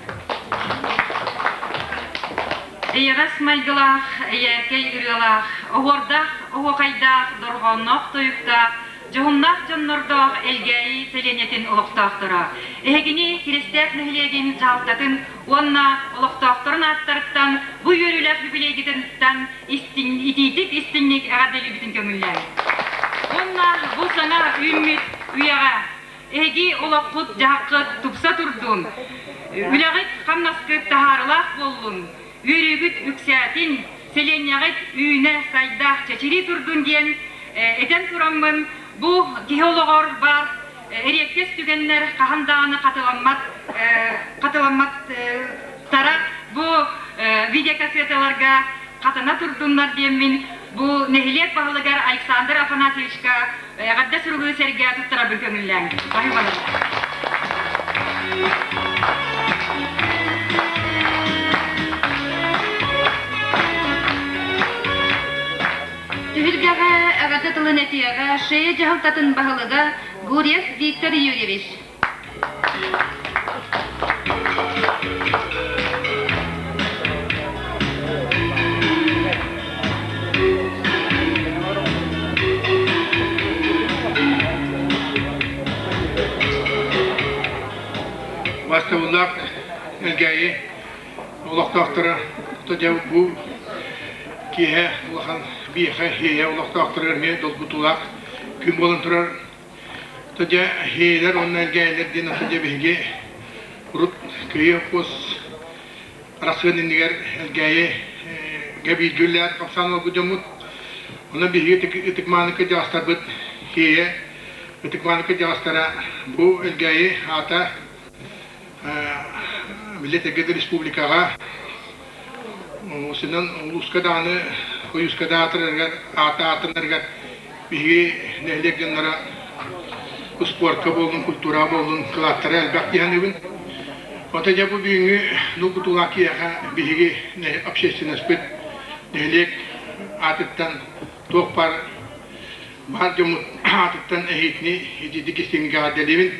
Эйэҕэс майгылаах, эйээркэй ырыалаах, оһуордаах оһуохайдаах, дорҕоонноох тойуктаах, дьоһуннаах дьоннордоох Элгээйи сэлиэнньэтин олохтоохторо. Эһигини Киристээх нэһилиэгин дьаһалтатын уонна олохтоохторун ааттарыттан бу үөрүүлээх юбилейгититтэн истиҥ, итиитик истиҥник эҕэрдэлиибитин көҥүллээҥ. Уонна бу саҥа үүммүт үйэҕэ Эһиги олоххут-дьаһаххыт тупса турдун, үлэҕит-хамнаскыт таһаарылаах буоллун, үөрүүгүт үксээтин, сэлиэнньэҕит үүнэ-сайда чэчирии турдун диэн этэн тураммын, бу киһи олоҕор баар эриэккэс түгэннэр хаһан даҕаны хатыламмат хатыламматтара бу видеокассеталарга хатана турдуннар диэммин бу нэһилиэк баһылыгар Александр Афанасьевичка эҕэрдэ суругу сэргэ туттарарбын көҥүллээҥ. Баһыыбалар. Түһүлгэҕэ эҕэрдэ тылын этиэҕэ Шея дьаһалтатын баһылыга Гурьев Виктор Юрьевич. Бастабыллаах Элгээйи олохтоохторо дьэ бу киэһэ улахан биэхэ иэйэ олохтоохторугар эмиэ долгутуулаах күн буолан турар. Дьэ иэйэлэр уонна элгээйилэр диэн дьэ биһиги урут Кыайыы хос Арассыан иннигэр Элгээйигэ бииргэ үлэлээн хамсаан олорбут дьоммут. Онон биһиги ытык-мааныкы дьаҕастарбыт Иэйэ ытык-мааныкы дьаҕастара бу Элгээйи аата били Тегеда республикаҕа Осынан улууска даҕаны Хойууска да аатырарыгар аата ааттанарыгар биһиги нэһилиэк дьонноро успуорка буоллун, культураҕа буоллун кылааттара элбэх дии саныыбын. Ото дьэ бу бүгүҥҥү долгутуулаах киһиэхэ биһиги общественноспыт нэһилиэк аатыттан туох баар баар дьоммут аатыттан эһиитини итиитик истиҥник эҕэрдэлиибин.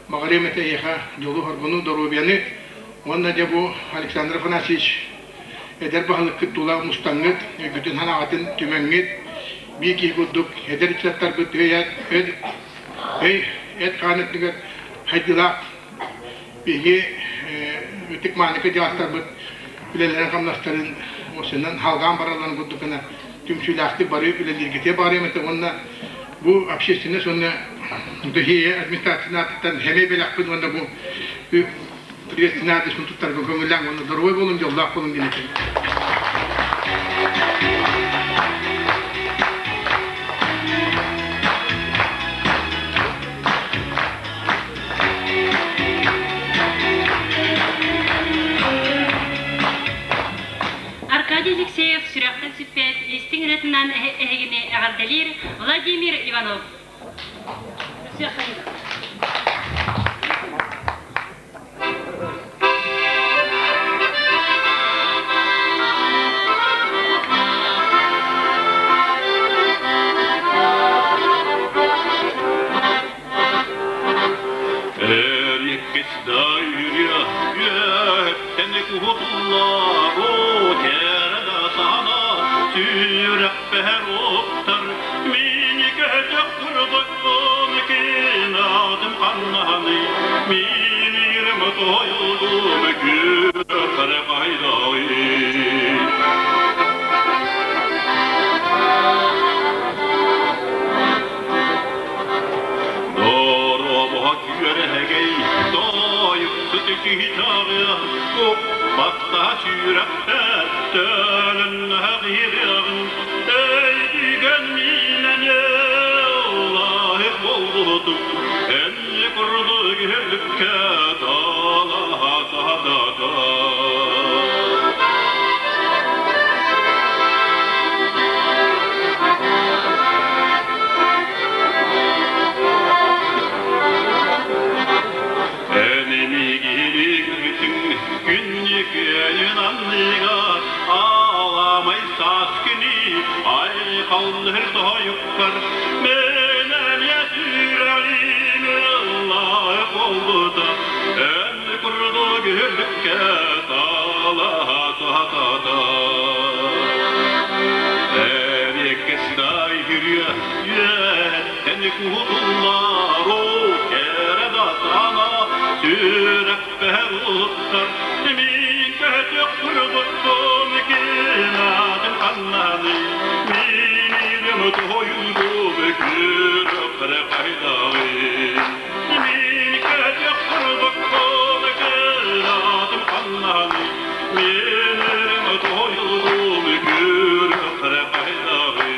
Баҕарыам этэ эйиэхэ дьолу-соргуну, доруобуйаны уонна дьэ бу Александр Афанасьевич эдэр баһылыккыт тула мустаҥҥыт, өйгүтүн-санааҕытын түмэҥҥит, биир киһи курдук эдэр ыччаттарбыт өй, өй эт-хаан өттүгэр хайдыылаах биһиги ытык-мааныкы дьаастарбыт үлэлэрин-хамнастарын осынан халҕаан баралларын курдук гына түмсүүлээхтик бары үлэлииргитигэр баҕарыам этэ уонна бу общественность уонна ДХЕ администрациятын аатыттан сэмэй бэлэхпин уонна бу приветственный аадырыспын туттарга көҥүллээҥ уонна доруобай буолуҥ, дьоллоох буолуҥ диэн этэбин. Аркадий Алексеев сүрэхтэн сүппэт истиҥ ырыатынан эһигини эҕэрдэлиир Владимир Иванов. Эр Үөһэттэн куһутуллаабыт эрэ да саана сүрэхпэр уктар мин көтөх турбаккын кинатым ханнаһаный мин ирим тойдум күөхэрэ хайдай Доруобуһа күөрэһэгэй, тойуксут киһи чаҕыа, куппаттаһа сүрэххэ төлөннөһө киириэҕин, өйдүгэн миинэн ыллаһык буолбутум, эн курдук үрдүккэ талаһа саһатата. күөнүн анныгар аламай саас күнү айхаллыыр тоһойуккар мен эмиэ сүрэҕим ыллаах буолбута эн курдук үрдүккэ талаһа сатата Эриэккэстай үрүө үөһэттэн куһутуллар оо кэрэ да сана сүрэхпэр уһуктар мин көтөх курдукпун кынаатым ханнаный мин ирим тоһуйдум күрөхрэ хайдаҕый мин көтөх курдукпун кынаатым ханнаный мин ирим тоһуйдум күрөхрэ хайдаҕый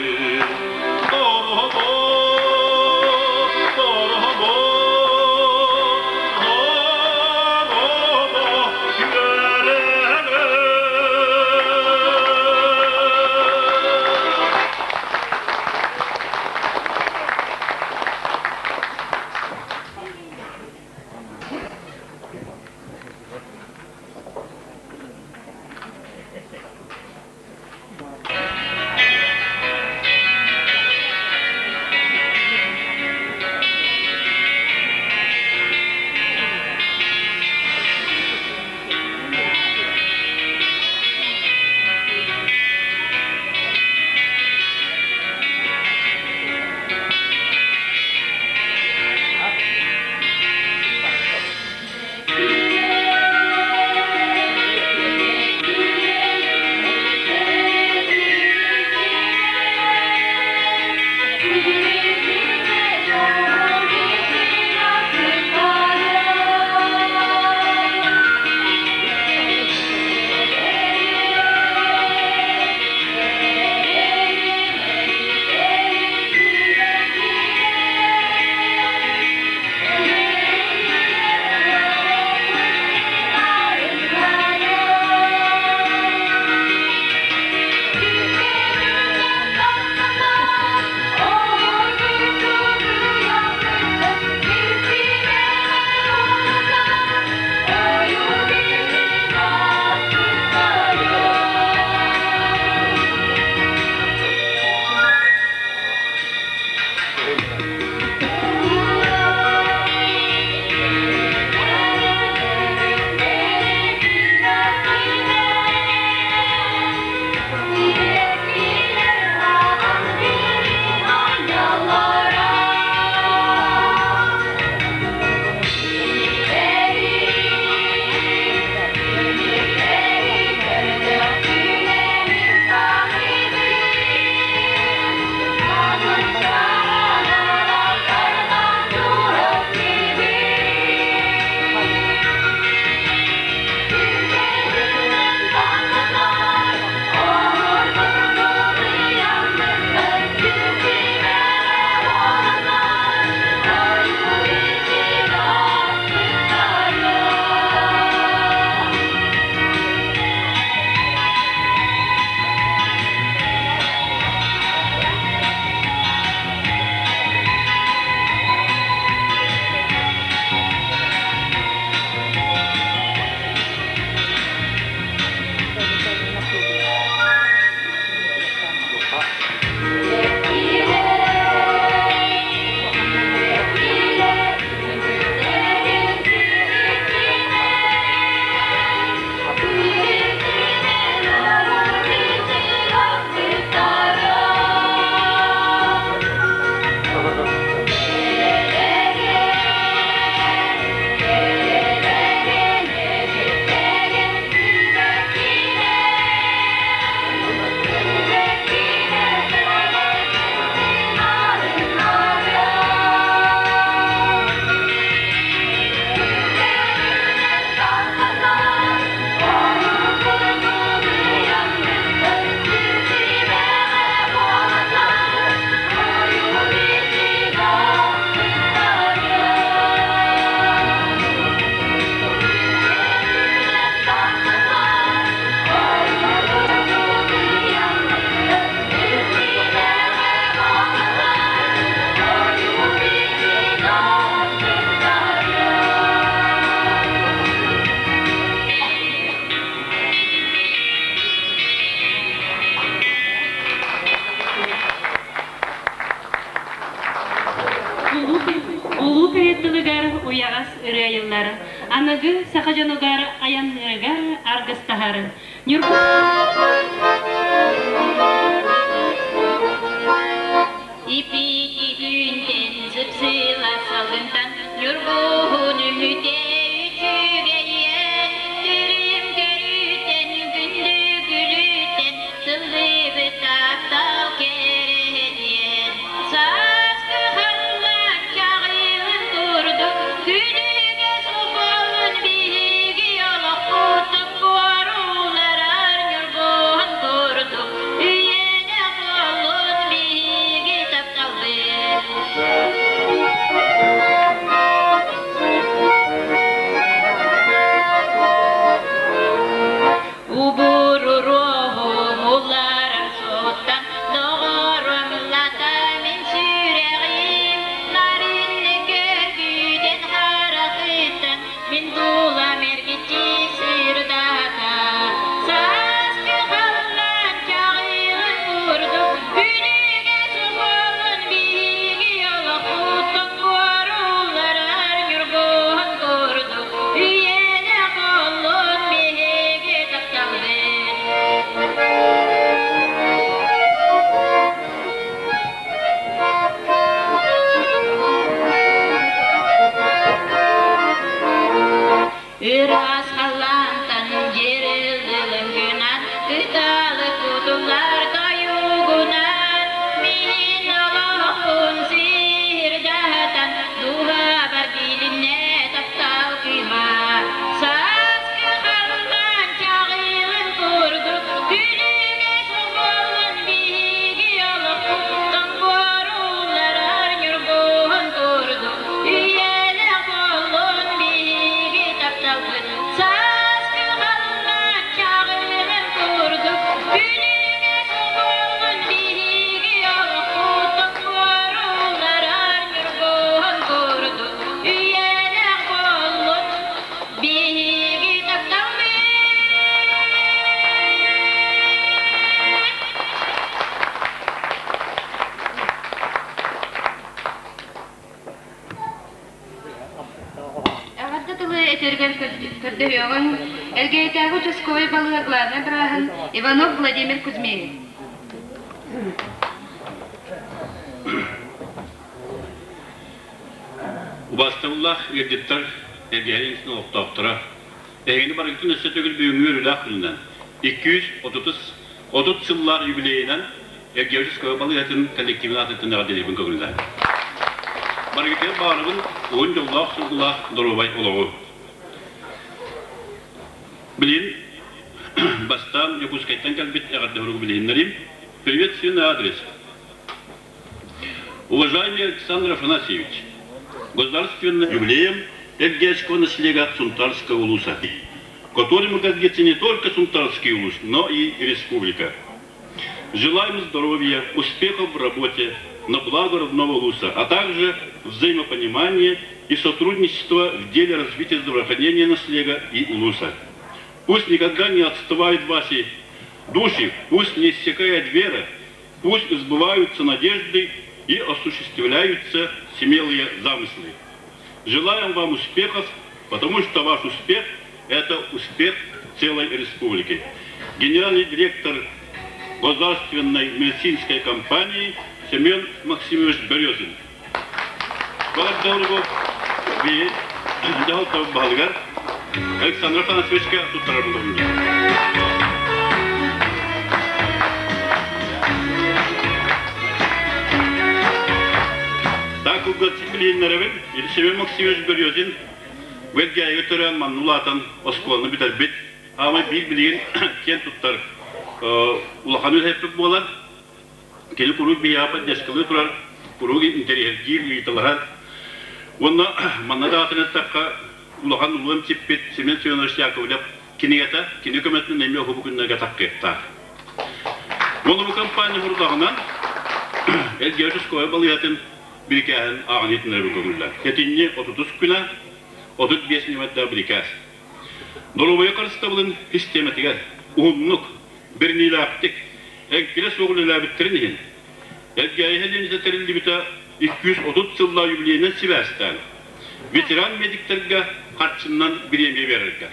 аныгы саха дьонугар айанныырыгар аргыстаһар. Ньургу Ипитигүнтэн сыпсыла салгынтан Ньургуһун үмүтэ үчүгэйиэн Түрүм көрүүтэн күндү күлүүтэн Сыллыбыт таптал кэрэһиэн Сааскы халлаан чаҕылын курдук Күлүгэ суолун биһиги олохпутун Буоруларар ньургуһун курдук Үйэлээх буоллун биһиги тапталбыт. Убуруруоһум уларар суоттан, доҕорум лата мин сүрэҕим, нарынны көргүтэн харахыттан, мин дуулам эргиччи сырдата. Сааскы халлаан чаҕылын курдук, күлүгэ суолун биһиги олохпуттан буорулларар ньургуһун курдук, үйэлээх буоллун биһиги тапталбыт. Ыраас халлаантан дьириллилин күнэн, Кыталы кутуллар тойугунан, Мин олохпун сирдатан, Дууһабар билиннэ таптал кыыма. Сааскы халлаан чаҕылын курдук, Күлүгэ суолун биһиги олохпут Тоҥгуорулларар ньургуһун курдук, Үйэлээх буоллун биһиги тапталбыт Сааскы халлаан чаҕылын курдук, Күлүгэ суолун биһиги олохпут Тоҥгуорулларар ньургуһун курдук, Үйэлээх буоллун биһиги тапталбыт. Эҕэрдэ тылы этэргэр көрдөһүөҕүҥ Элгээйитээҕи участковай балыыһа главнай бырааһын Иванов Владимир Кузьмиһы. Убаастабыллаах ыалдьыттар, Элгээйи олохтоохторо, Эһигини барыгытын өссө төгүл бүгүҥҥү үөрүүлээх күнүнэн, 230 30 сыллаах юбилейынан Элгээйи балыыһатын коллективын аатыттан эҕэрдэлиибин көҥүллээн. Барыгытыгар баҕарабын уһун дьоллоох сылгылаах доруобай олоҕу. Билигин бастаан Дьокуускайтан кэлбит эҕэрдэ суругу билиһиннэриим. Приветственный адрес. Уважаемый Александр Афанасьевич, государственным юбилеем Элгээйского наслега Сунтарского улуса, которым гордится не только Сунтарский улус, но и республика. Желаем здоровья, успехов в работе, на благо родного улуса, а также взаимопонимания и сотрудничества в деле развития здравоохранения наслега и улуса. Пусть никогда не отстывают ваши души, пусть не иссякает вера, Пусть сбываются надежды и осуществляются смелые замыслы. Желаем вам успехов, потому что ваш успех – это успех целой республики. Генеральный директор государственной медицинской компании Семен Максимович Березин. Баҕардауругу би дьаһалта баһылыгар Александр Афанасьевичка туттарар Таакылга билиэннэрэбин Елисевей Максимович Березин Бэлгээйгэ төрөөн манна улаатан оскуоланы бүтэрбит. Аамай биир билигин киэн туттар улахан үлэһиппит буолар. Кини куруук биһиэхэ поддержкалыы турар, куруук интэриэһиргиир, ыйыталаһар. Уонна манна даҕатан эттэххэ, улахан улуум сиппит Семен Семенович Яковлев кинигэтэ кини көмөтүнэн эмиэ уһугу күннэргэ таххыахтаах. Уонна бу компания хурудаҕынан Элгээйи участковай балыыһатын бирикээһин ааҕан иһитиннэрэбин көҥүллэр. Сэтинньи 30 күнэ 35 нүөмэрдээх бирикээс. Доруобуйа харыстабылын систиэмэтигэр уһуннук бэриниилээхтик, эҥкилэ суох үлэлээбиттэрин иһин, Элгээйи сэлиэнньэтэ тэриллибитэ 230 сыллаах юбилейынан сибээстээн, ветеран медиктэргэ харчынан бириэмийэ биэрэргэ.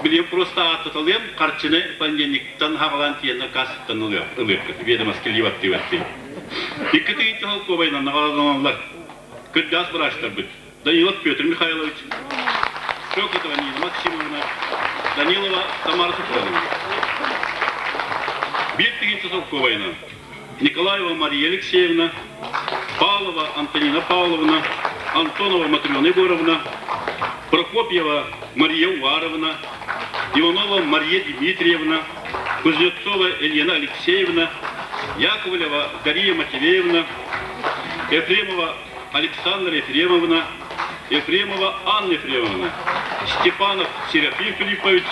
Билиэн просто ааттаталыам, харчыны понедельниктан хаҕалаан тиийэннэр кассаттан ылыаххыт, ведомость ливаттыыбаттыы. Икки тыһыынча солкуобайынан наҕараадаланаллар. Кырдьаҕас быраастарбыт Данилов Петр Михайлович, Шокотова Нина Максимовна, Данилова Тамара Сухановна. Биир тыһыынча солкуобайынан Николаева Мария Алексеевна, Павлова Антонина Павловна, Антонова Матрена Егоровна, Прокопьева Мария Уваровна, Иванова Мария Дмитриевна, Кузнецова Елена Алексеевна, Яковлева Дария Матвеевна, Ефремова Александра Ефремовна, Ефремова Анна Ефремовна, Степанов Серафим Филиппович,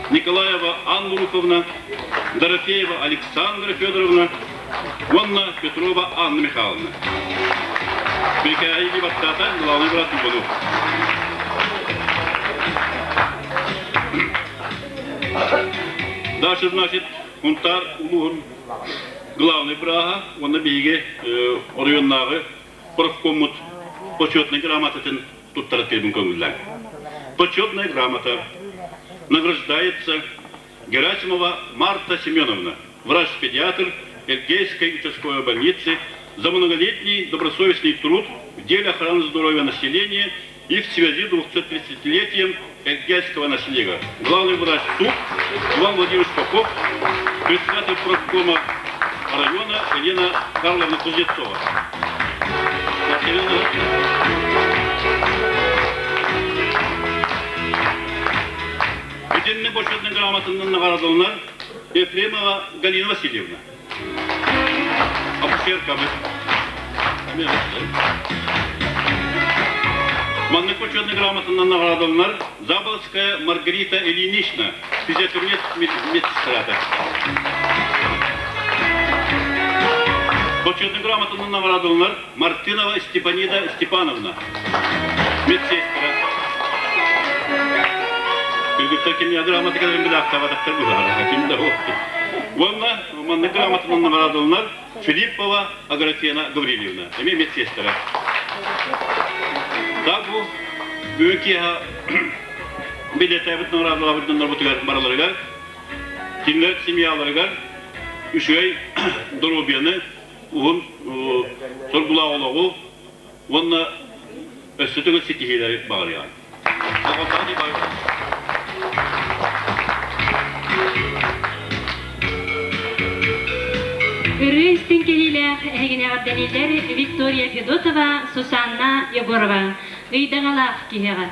Николаева Анна Руфовна, Дорофеева Александра Федоровна уонна Петрова Анна Михайловна. Бирикээһи баттаата главный брат Иванов. Дальше, значит, Хунтар улууһун главный бырааһа уонна биһиги оройуоннааҕы профкоммут почетнай грамотатын туттараттыырбын көҥүллээн. Почетная грамота награждается Герасимова Марта Семеновна, врач-педиатр Эльгейской участковой больницы за многолетний добросовестный труд в деле охраны здоровья населения и в связи с 230-летием Эльгейского наследия. Главный врач СУП Иван Владимирович Попов, председатель профкома района Елена Карловна Кузнецова. Итинник бочуотунай грамотанан наҕараадаланар Ефремова Галина Васильевна. Акушеркабыт. Маннык почетнай грамотанан наҕараадаланар Заболоцкая Маргарита Ильинична, физиотерапевт медсестрата. Почетнай грамотанан наҕараадаланар Мартынова Степанида Степановна, медсестра. Кыргыттар кимиэ грамота билаахтаабатахтар быһаарара, ким да Уонна маннык грамотанан наҕараадаланар Филиппова Аграфена Гаврильевна, эмиэ медсестра. Так бу бүгүн киэһэ билиэтээбит наҕараадалаабыт дьоннорбутугар барыларыгар, кинилэр семьяларыгар үчүгэй доруобуйаны, уһун соргулаах олоҕу уонна өссө төгүл ситиһиилэри баҕарыаҕын. Ырыа истиҥ кэлиилээх эһигини эҕэрдэлииллэр Виктория Федотова, Сусанна Егорова. Ыйдаҥалаах киһиэхэ.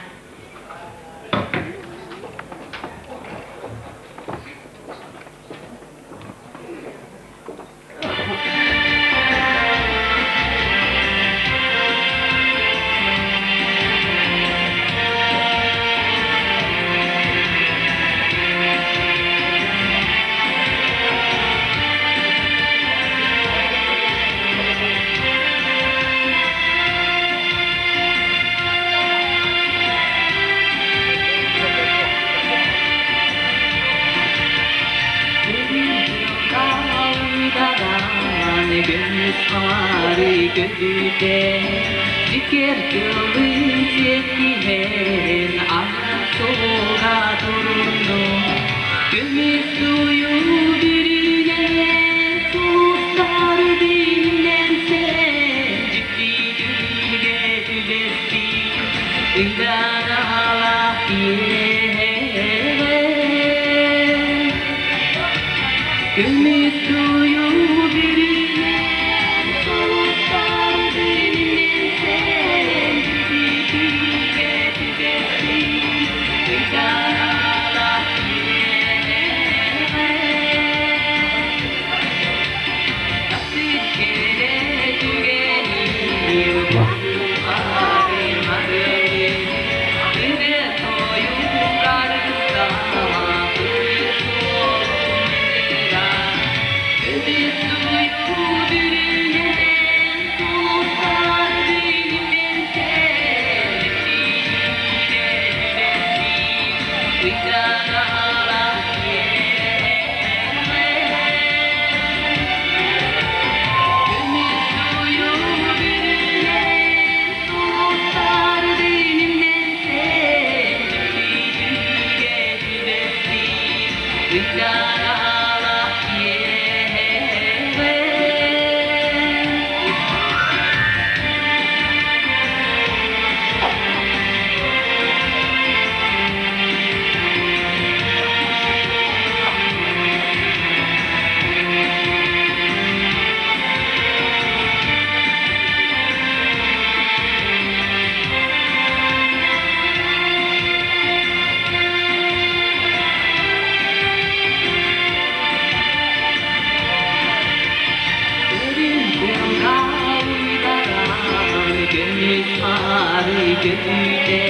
Көмүс хаары көтүтэ Дьиккэр тылын сиэттиһэн Ана суолга туруннум Көмүс суйу бүрүнэн Сулустар биллэн сэн Дьикти түүлгэ түбэстим Ыйданалаах киэһэ Көмүс суйу бүрүнэн Сулустар биллэн сэн Дьикти түүлгэ түбэстим Ыйданалаах киэһэ Кэрэ түгэни Ыйдаралах киэһэҕэ Көмүс хаары көтүтэ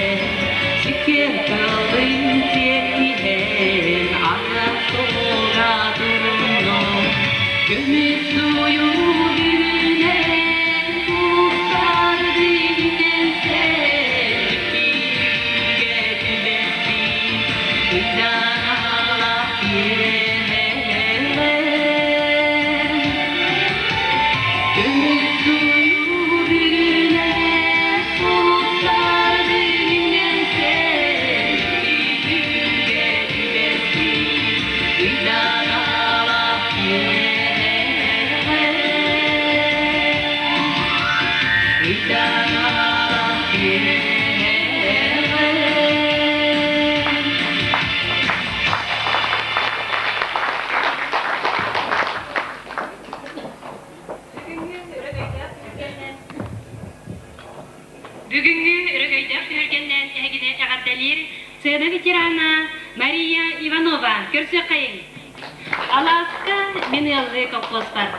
Сиккиэр тыалын сиэттиһэн Ана суолга туруннум Көмүс суйу бүрүнэн Куттар дыйынан Сэргигэ түбэстим Ыйданалах киэһэлэр Көмүс суйу бүрүнэн Куттар дыйынан Сэргигэ түбэстим Ыйданалах Бүгүҥҥү өрөгөйдөөх түһүлгэннээн эһигини эҕэрдэлиир сцена ветерана Мария Иванова. Көрсүөххэйиҥ! Алааска мин ыаллыы колхозпар.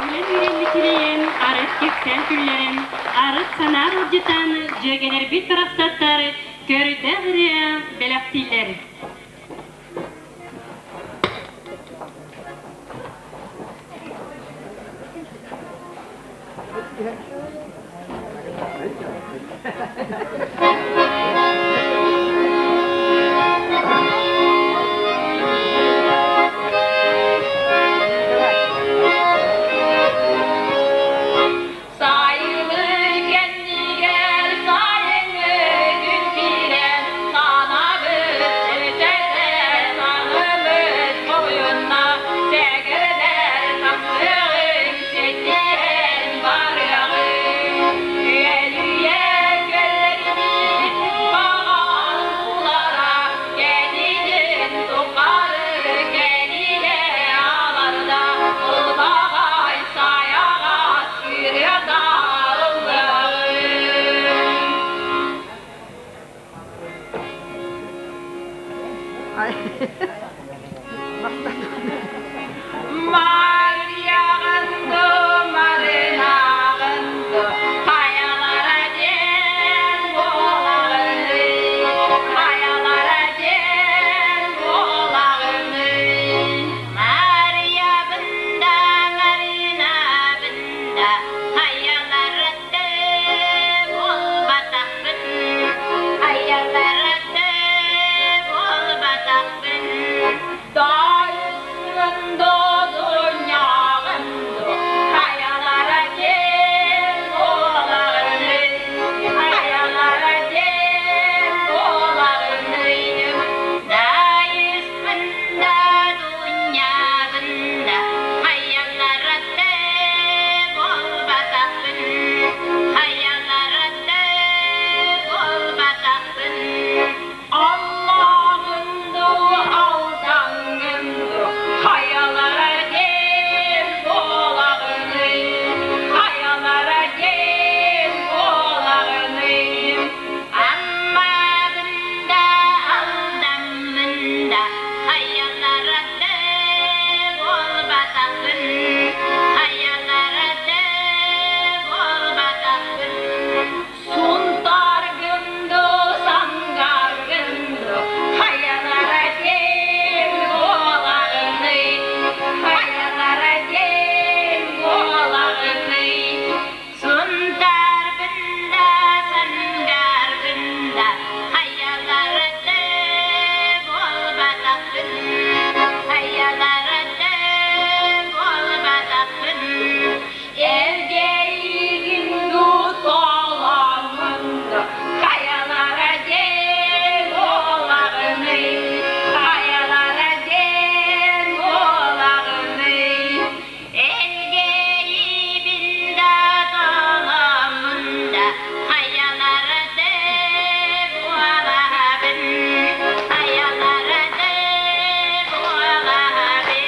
Үлэн үөрэммитилэйэн, арыт кэпсээн күллэрэн, арыт санаа ыалдьытан, дьүөгэлэрбит барахсаттар көрдөөх ырыа бэлэхтииллэр. Марьяҕынду, Марынаҕынду, хайалара диэн буолаҕыный, хайалара диэн буолаҕыный. Марьябында, Маринабында, хайалараты буолбатахпын, хайалараты буолбатахпын. Дайысында дуньяҕынду, хайалара диэн буолаҕыный, хайалара диэн буолаҕыный. Дайыспында дуньябында, хайалараты буолбатахпын, хайалараты буолбатахпын. Аммаҕынду, Алдаҥҥынду, хайалара диэн буолаҕыный, хайалара диэн буолаҕыный. Аммабында, Алдаммында, хайалара буолбатахпын, хайалара буолбатахпын. Сунтаргынду, сангаргынду, хайалара диэн буолаҕыный, хайалара диэн буолаҕыный. Сунтарбында, сангарбында, хайалара буолбатахпын, хайалара буолбатахпын. Эргэйигин туталаммын да, хайалара диэн буолаҕыный, хайалара диэн буолаҕыный. Эргэйибин да таламмын да, хайалара диэн буолаҕын, хайалара диэн буолаҕын.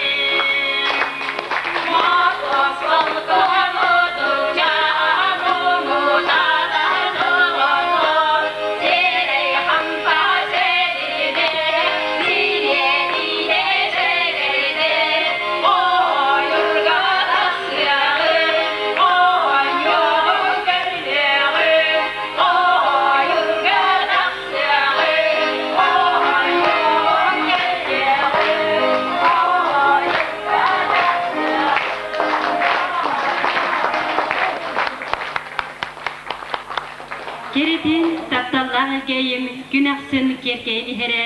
Кэрэтин, тапталлаах Элгээйим күн ахсын киэркэйэн иһэрэ,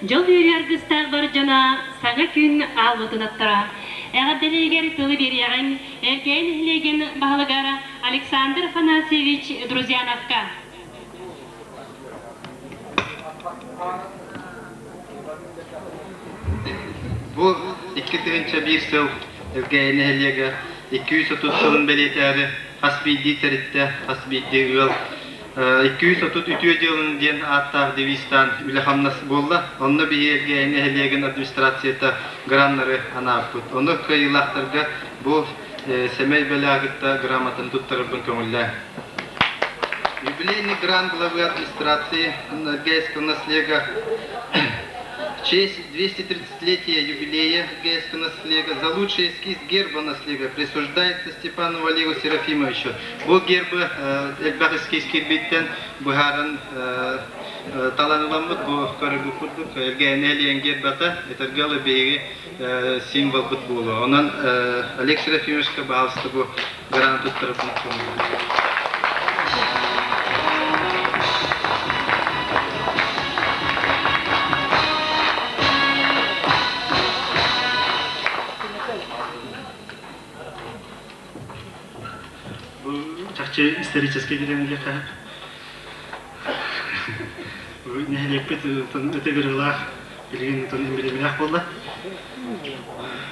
дьол үөрүү аргыстаах бар дьоно саҥа күн аалбытын оттора. Эҕэрдэлиигэр тылы биэриэҕиҥ Элгээйи нэһилиэгин баһылыгар Александр Афанасьевич Друзьяновка. Бу 2001 сыл Элгээйи нэһилиэгэ 230 сылын бэлиэтээри хас биирдии тэрилтэ, хас биирдии ыал 230 үтүө дьыаланы диэн ааттаах девизтаан үлэ-хамнас буолла. Онно биһиги Элгээйи нэһилиэгин администрацията граннары анаабыппыт. Ону кыайыылаахтарга бу сэмэй бэлэҕи кытта грамотаны туттарарбын көҥүллээҥ. Юбилейный грант главы администрации Элгээйского наслега в честь 230-летия юбилея Элгээйского наслега за лучший эскиз герба наслега присуждается Степанову Олегу Серафимовичу. Бу гербы элбэх эскиз киирбиттэн быһааран талан ыламмыт бу көрөргүт курдук Элгээйи нэһилиэгин гербата этэргэ дылы биһиги символбут буолуо. Онон Олег Серафимовичка баһаалыста бу грант туттарарбын Бу чахчы историческай кэлэн диэххэ нэһилиэкпит ытык ырыалаах билигин эмблемэлээх буолла.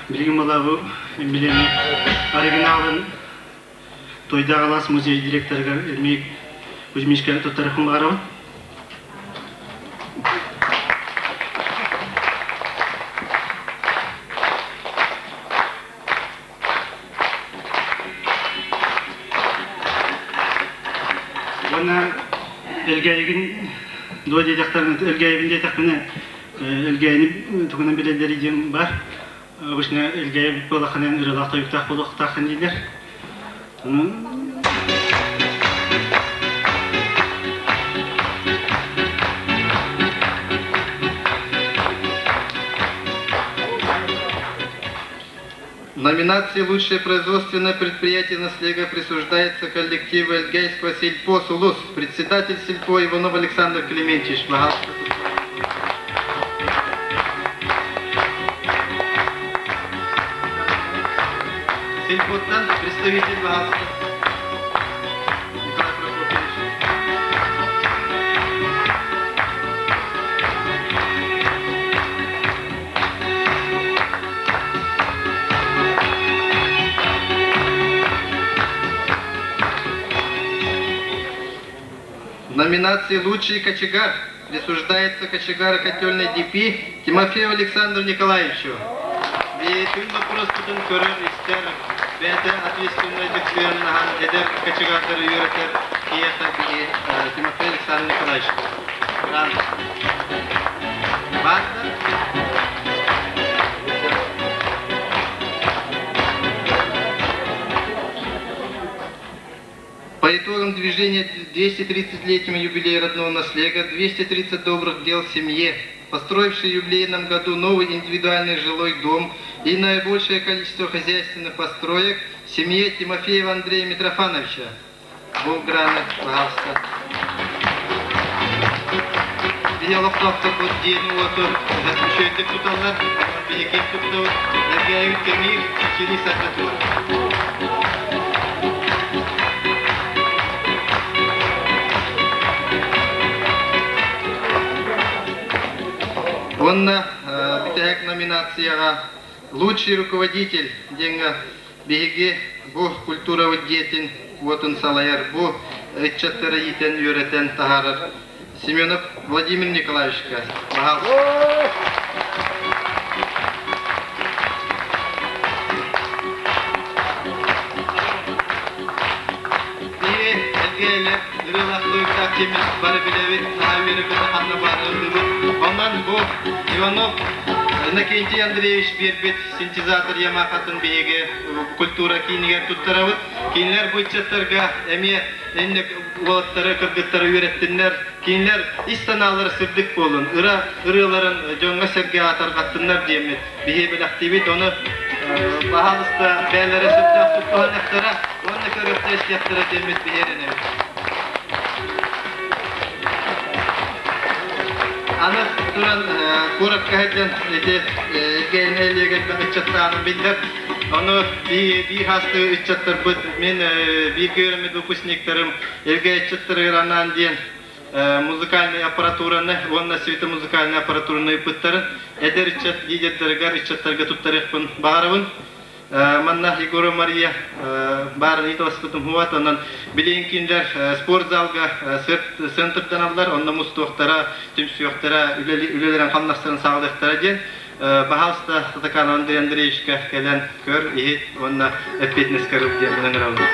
Билигин буолла бу эмблема оригиналын Тойдаах алаас музей директорыгар Эрмий Кузьмичка туттарыахпын баҕарабын. Уонна Элгээйигин дуо диэтэхтэринэ, Элгээйибин диэтэхпинэ, Элгээйини тугунан билэллэрий диэн баар. Обычно Элгээйи буолаххынан ырыалаах тойуктаах буолуохтааххын дииллэр. Номинация «Лучшее производственное предприятие наслега» присуждается коллективу Эльгейского сельпо «Сулус». Председатель сельпо Иванов Александр Клементьевич. Пожалуйста. Сельпоттан представитель, пожалуйста. Николай Прокопьевич. В номинации «Лучший кочегар» присуждается кочегар котельной ДП Тимофею Александру Николаевичу. Бэйэтин боппуруоспутун көрөр-истэр, бэйэтэ ответственнайдык сыһыаннаһан эдэр кочегардары үөрэтэр киһиэхэ биһи Тимофей Александр Николаевич. Грант. Бааттар? По итогам движения 230-летнего юбилея родного наслега 230 добрых дел семье, построившей в юбилейном году новый индивидуальный жилой дом и наибольшее количество хозяйственных построек семье Тимофеева Андрея Митрофановича. Бу граны, пожалуйста. Биһи олохтоохторбут дьиэни-уоту үчүгэйдик туталлар, биһи киэн туттабыт, эргээбит кэҥиир, чили сарда турар. Уонна бүтэһик номинацияҕа «Лучший руководитель» диэҥҥэ Биһиги бу культурабыт дьиэтин уотун салайар, бу ыччаттары иитэн, үөрэтэн таһаарар Семенов Владимир Николаевичка баһаалыста. Биһиги Элгээйлэр ырыалаах тойуктаах киммит бары билэбит, наһаа үөрэ-көтө ханна баарырдыбыт. Онон бу Иванов Иннокентий Андреевич биэрбит синтезатор Ямахатын биһиги культура киинигэр туттарабыт. Кинилэр бу ыччаттарга эмиэ инник уолаттары, кыргыттары үөрэттиннэр. Кинилэр ис санаалара сырдык буолун, ыра ырыаларын дьоҥҥо-сэргэҕэ тарҕаттыннар диэммит биһиги бэлэхтиибит. Ону баһаалыста бэйэлэрэ сөптөөхтүк туһаныахтара уонна көрүөхтэрэ истиэхтэрэ диэммит биһи эрэнэбит. Аны туран куоракка сылдьан ити Эргээн нэһилиэгэр ыччаттааным биллэр. Ону биир хаастыы ыччаттарбыт, мин бииргэ үөрэммит выпускниктарым Эргэ ыччаттарыгар анаан диэн музыкальнай аппаратураны уонна светомузыкальнай аппаратураны ыыппыттарын эдэр ыччат лидердэригэр ыччаттарга туттарыахпын баҕарабын. Манна Егорова Мария баарын ыйыталаспытым уһуат, онон билигин кинилэр спортзалга центрданаллар, онно мустуохтара, түмсүөхтэрэ, үлэлэрин хамнастарын саҕалыахтара диэн баһаалыста Татаканов Андрей Андреевичка кэлэн көр, иһит уонна эппиэтинэскэ ыл диэн ыҥырабын.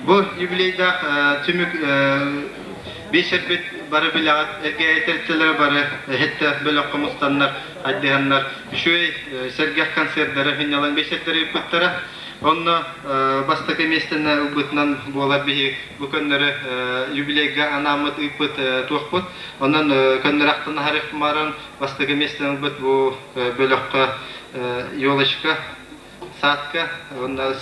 Бу юбилейдаах түмүк биэчэрбит бары билэҕит, эргээйи тэрилтэлэрэ бары эһиттэ бөлөххө мустаннар, айдыһаннар үчүгэй сэргэх концердары, сынньалаҥ биэчэрдэри ыыппыттара. Онно бастакы миэстэни ылбытынан буолар биһи бу көннөрү юбилейга анааммыт ыыппыт туохпут. Онон көннөрү ахтан аһарыахпын бастакы миэстэни ылбыт бу бөлөххө елочка садка уонна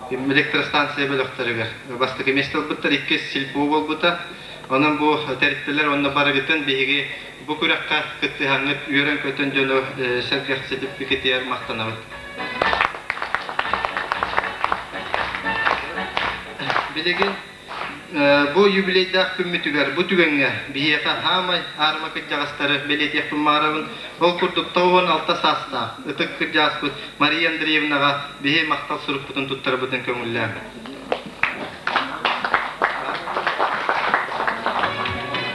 электростанция бөлөхтөрүгэр бастакы миэстэ ылбыттар, иккис сельпо буолбута. Онон бу тэрилтэлэр уонна барыгытын биһиги бу күрэххэ кыттыһаҥҥыт үөрэн-көтөн дьону сэргэхситиппикитигэр махтанабыт. Билигин. бу юбилейдаах күммүтүгэр, бу түгэҥҥэ биһиэхэ хаамай аарыма кырдьаҕастары бэлиэтиэхпин баҕарабын. Ол курдук 96 саастаах ытык кырдьаҕаспыт Мария Андреевнаҕа биһи махтал сурукпутун туттарбытын көҥүллээҥ.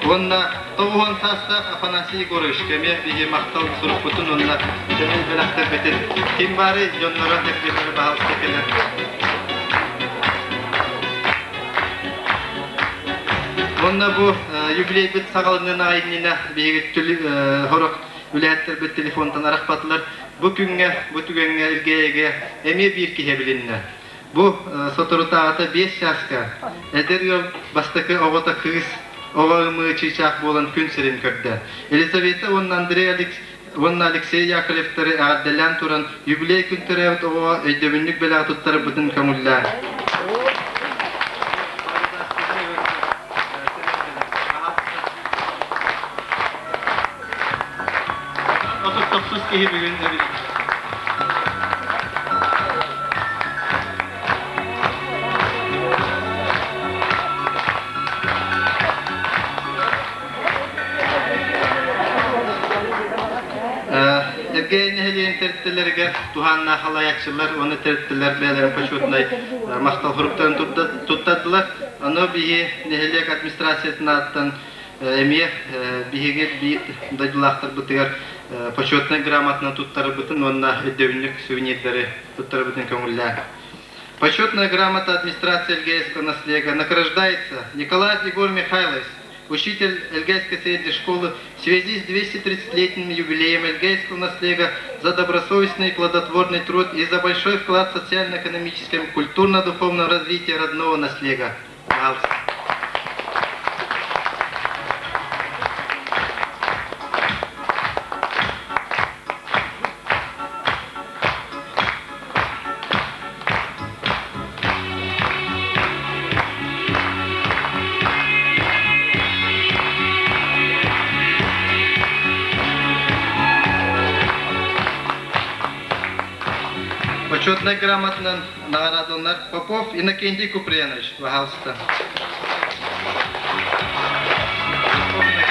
Уонна 90 саастаах Афанасий Егоровичка эмиэ биһи махтал сурукпутун уонна сэмэй бэлэхтэрбитин ким баарый дьонноро эргиллэри баһаалыста кэлэр. Уонна бу юбилейбит саҕаланыан аҕай иннинэ биһиги сорох үлэһиттэрбит телефонтан арахпатылар. Бу күҥҥэ, бу түгэҥҥэ Илгээйигэ эмиэ биир киһи билиннэ. Бу соторутааҕыта биэс чааска эдэр ыал бастакы оҕото кыыс оҕо ымыы чыычаах буолан күн сирин көрдө. Елизавета уонна Андрей уонна Алексей Яковлевтары эҕэрдэлээн туран юбилей күн төрөөбүт оҕоҕо өйдөбүнньүк бэлэҕи туттарбытын көҥүллээн. 39 киһи бүгүн эбит. Эргэ нэһилиэгин тэрилтэлэригэр туһааннаах халайааччылар уонна тэрилтэлэр бэйэлэрин почетнай махтал суруктарын туттардылар. Ону биһи нэһилиэк администрациятын ааттан эмиэ биһиги биир дойдулаахтарбытыгар почетнай грамотаны туттарарбытын уонна өйдөбүнньүк сувенирдары туттарарбытын көҥүллээн. Почетная грамота администрации Эльгейского наследия награждается Николаев Егор Михайлович, учитель Эльгейской средней школы, в связи с 230-летним юбилеем Эльгейского наследия за добросовестный и плодотворный труд и за большой вклад в социально-экономическом, культурно-духовном развитии родного наследия. Пожалуйста. Почетная грамотанан наҕараадаланар Попов Иннокентий Куприянович, пожалуйста. Попов Иннокентий Куприянович.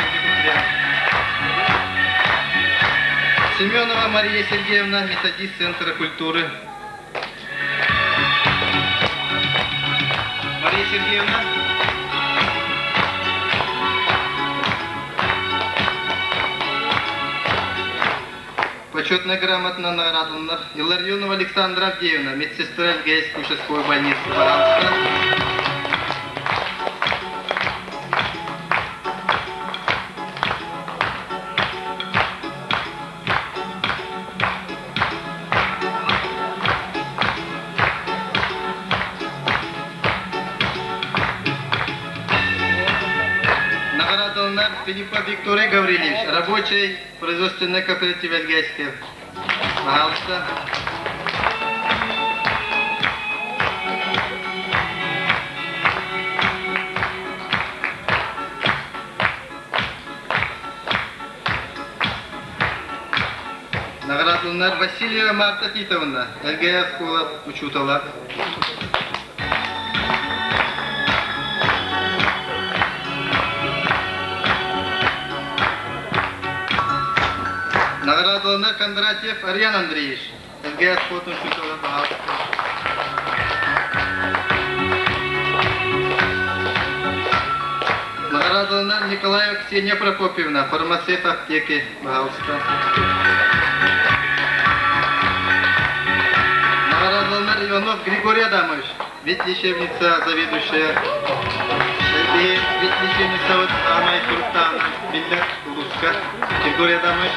Семенова Мария Сергеевна, методист Центра культуры. Мария Сергеевна. Почетная грамотанан наҕараадаланар Илларионова Александра Авдеевна, медсестра ЛГС участковой больницы Баранска. Наҕараадаланар Филиппа Виктория Гаврильевич, рабочий производственный кооператив Элгээйскэ. Пожалуйста. Наградаланар Васильева Марта Титовна, ЛГС школа учуутала. Наградаланар Кондратьев Ариан Андреевич, ЛГС школатын учуутала, пожалуйста. Наградаланар Николаева Ксения Прокопьевна, фармацевт аптеки, пожалуйста. Наградаланар Иванов Григорий Адамович, ветлечебница, заведующая. Ветлечебница вот Амай Куртана, биллэр улууска. Григорий Адамович.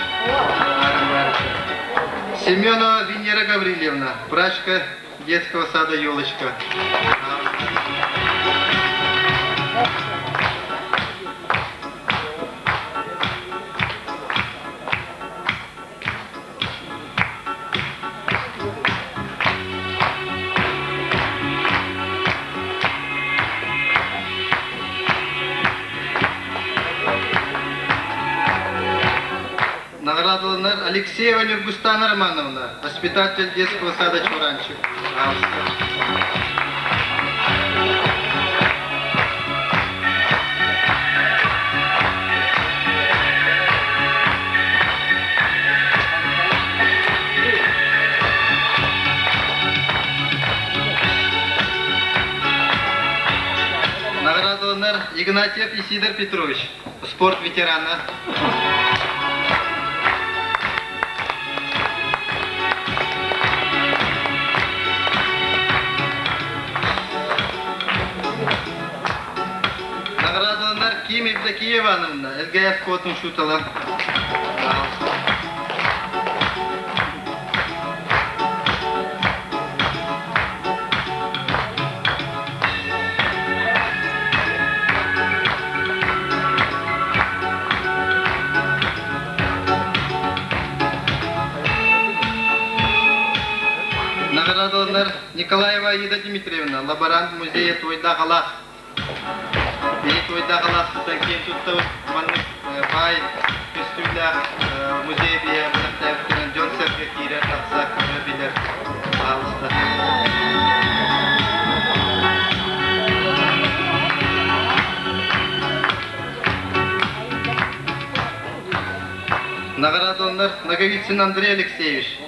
Семенова Венера Гаврильевна, прачка детского сада «Елочка». Наградаланар Алексеева Нюргустана Романовна, воспитатель детского сада «Чуранчик». Пожалуйста. Игнатьев Исидор Петрович, спорт ветерана. Наградаланар Ким Евдокия Ивановна, СГС квотун шутала. Наградаланар Николаева Аида Дмитриевна, лаборант музея Туйдаах Алаас. Кини Туйдаах Алааспытан киэн туттабыт. Маннык баай көстүүлээх музей биһиэхэ бэлэхтээбиттэрин дьон-сэргэ киирэр, тахсар, көрө билэр. Пожалуйста. Наградаланар Ноговицын Андрей Алексеевич,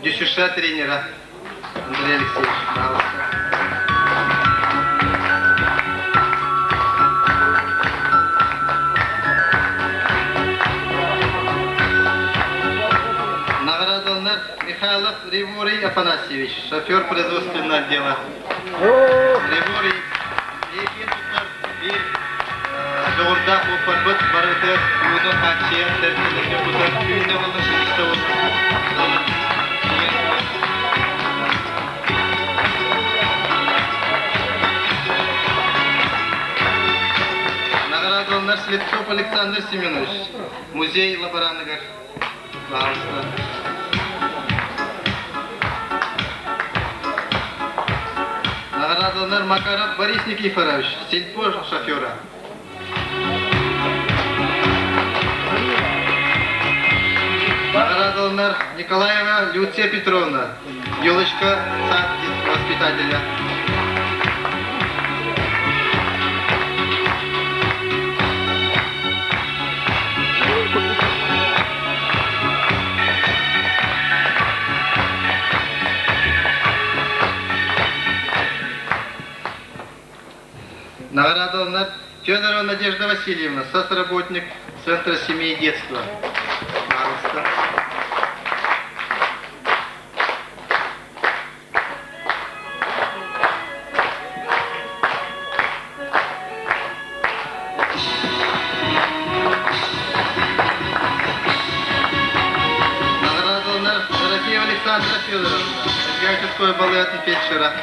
ДЮСШ тренера. Андрей Алексеевич, пожалуйста. Наградаланар Михайлов Ревурий Афанасьевич, шофер производственного отдела. Ревурий, Ефим туттар биир дьоҕурдаах уоппарбыт барыты ууну хааччыйан тэрилтэлэргэ кутар түүн да буолла күнүс да буолла Наградаланар Слепцов Александр Семенович, музей лабораныгар Пожалуйста. Наградаланар Макаров Борис Никифорович, сельпо шофера. Наградаланар Николаева Люция Петровна, елочка сад воспитателя. Наградаланар Федорова Надежда Васильевна, соцработник Центра семьи и детства. Пожалуйста. Наградаланар Дорофеева Александра Федоровна, Элгээческое балыатын фельдшера.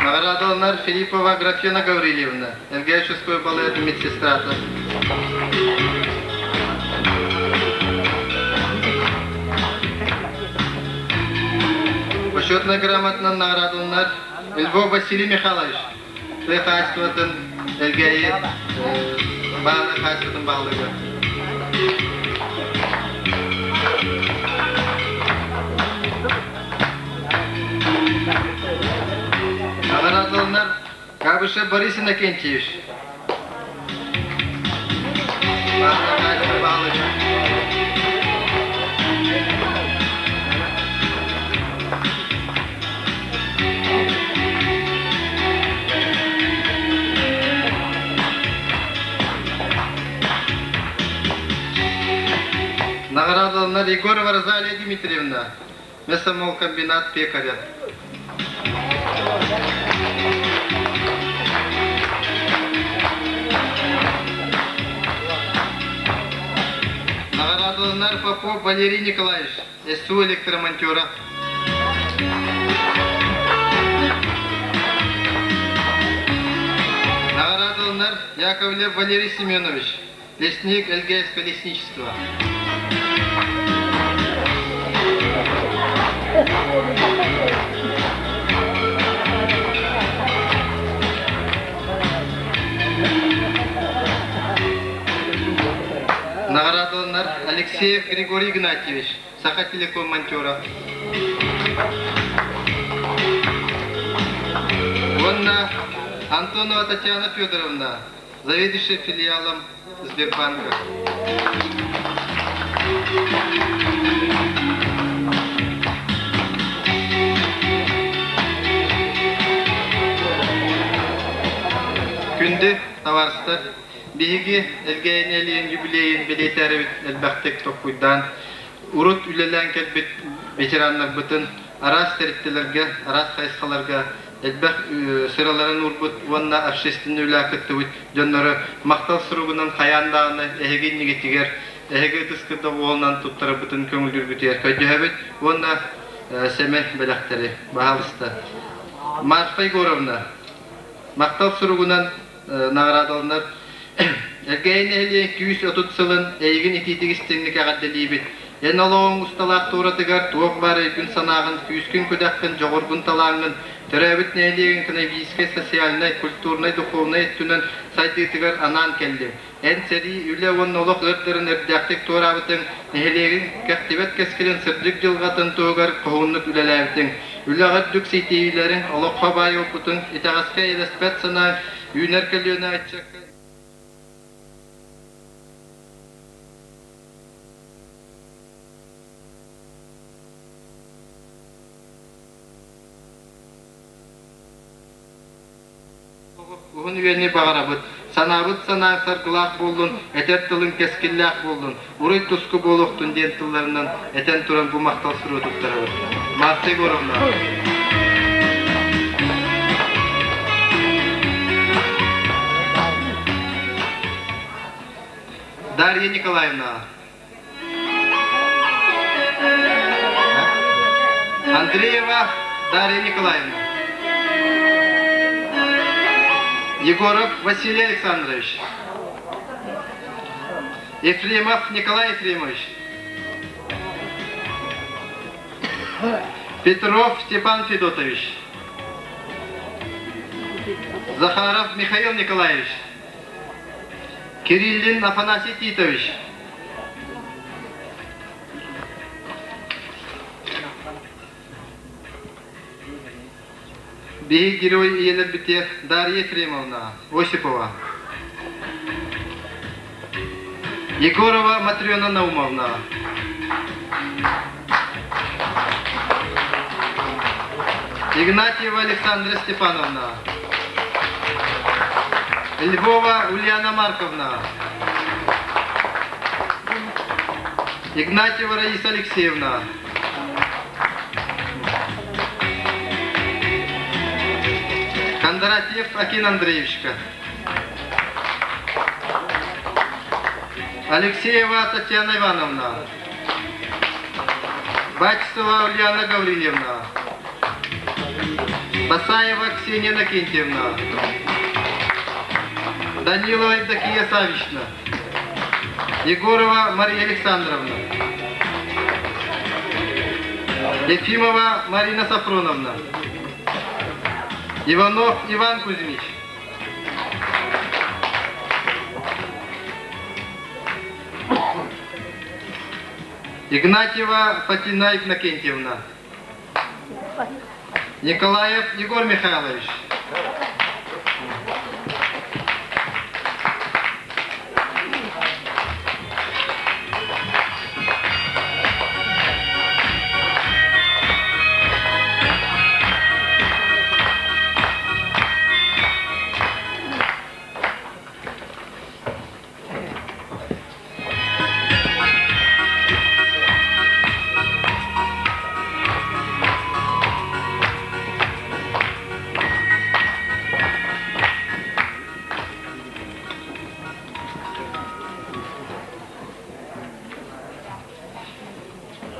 Наградаланар Филиппова Графена Гаврильевна, Элгээческое балыатын медсестрата. Почетная грамотанан наградаланар Львов Василий Михайлович, тыа хаһаайыстыбатын Элгээйи баалы хаһаайыстыбатын баһылыга. Наградаланар Габышев Борис Иннокентьевич. Наградаланар Егорова Розалия Дмитриевна, мясомолкомбинат пекаря. Наградаланар Попов Валерий Николаевич, СУ электромонтера. Наградаланар Яковлев Валерий Семенович, лесник ЛГС лесничества. Наградаланар Алексеев Григорий Игнатьевич, Сахателеком монтера. Уонна Антонова Татьяна Федоровна, заведующая филиалом Сбербанка. Күндү табаарыстар, биһиги Элгээйи нэһилиэгин юбилейын бэлиэтээрэбит элбэхтик толкуйдаан, урут үлэлээн кэлбит ветераннарбытын араас тэрилтэлэргэ, араас хайысхаларга элбэх сыраларын уурбут уонна общественнай үлэҕэ кыттыбыт дьоннору махтал суругунан хайаан даҕаны эһиги иннигитигэр эһиги ытыскыт доҕуһуолунан туттарарбытын көҥүллүүргүтүгэр көрдөһөбүт уонна сэмэй бэлэхтэри баһаалыста. Марфа Егоровна, махтал суругунан наҕараадаланар Элгээйи нэһилиэгин 130 сылын эйигин итиитик истиҥник эҕэрдэлиибит. Эн олоҕуҥ усталаах туоратыгар туох баар өйгүн-санааҕын, күүскүн-күдэххин, дьоҕургун-талааҥҥын, төрөөбүт нэһилиэгиҥ экономическай, социальнай, культурнай, духовнай өттүнэн сайдыытыгар анаан кэллиҥ. Эн сэрии, үлэ уонна олох ыардарын эрдээхтик туораабытыҥ, нэһилиэгиҥ кэхтибэт кэскилин сырдык дьылҕатын туһугар хоһууннук үлэлээбитиҥ. Үлэҕэ үрдүк ситиһиилэриҥ, олоххо баай уопутуҥ, итэҕэскэ эйэлэспэт санааҥ, үүнэр көлүөнэ ыччакка Уһун үйэни баҕарабыт, санаабыт санааҥ саргылаах буоллун, этэр тылыҥ кэскиллээх буоллун, уруй-туску буолуохтун диэн тылларынан этэн туран бу махтал суругу туттарабыт. Марта Егоровна. Дарья Николаевна. Андреева Дарья Николаевна. Егоров Василий Александрович. Ефремов Николай Ефремович. Петров Степан Федотович. Захаров Михаил Николаевич. Кириллин Афанасий Титович. Биһи герой ийэлэрбитигэр Дарья Ефремовна Осипова, Егорова Матрена Наумовна, Игнатьева Александра Степановна, Львова Ульяна Марковна, Игнатьева Раиса Алексеевна, Кондратьев Акин Андреевичка, Алексеева Татьяна Ивановна, Бачцева Ульяна Гаврильевна, Басаева Ксения Накентьевна, Данилова Евдокия Савична, Егорова Мария Александровна, Ефимова Марина Сафроновна, Иванов Иван Кузьмич, Игнатьева Фатина Иннокентьевна, Николаев Егор Михайлович.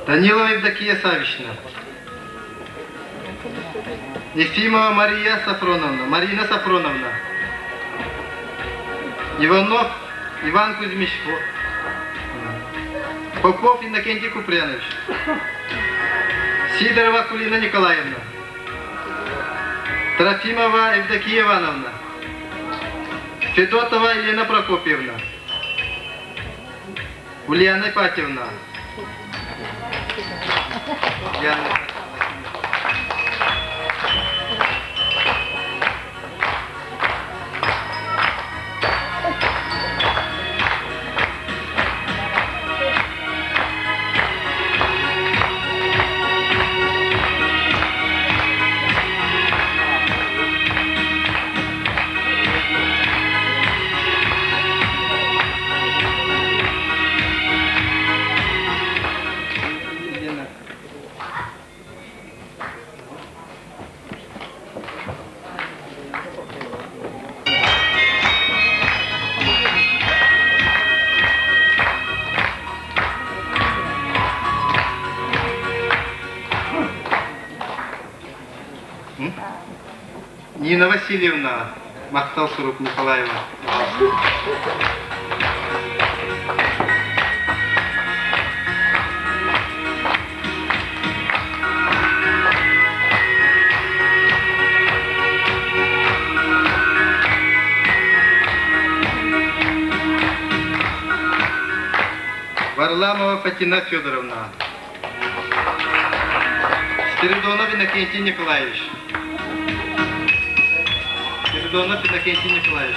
Данилова Евдокия Савична. Ефимова Мария Сафроновна, Марина Сафроновна. Иванов Иван Кузьмич. Попов Иннокентий Куприянович. Сидорова Кулина Николаевна. Трофимова Евдокия Ивановна. Федотова Елена Прокопьевна. Ульяна Ипатьевна. Ульяна. Нина Васильевна, махтал сурук Николаева. Варламова Фатина Федоровна. Спиридонов Иннокентий Николаевич. Спиридонов Иннокентий Николаевич.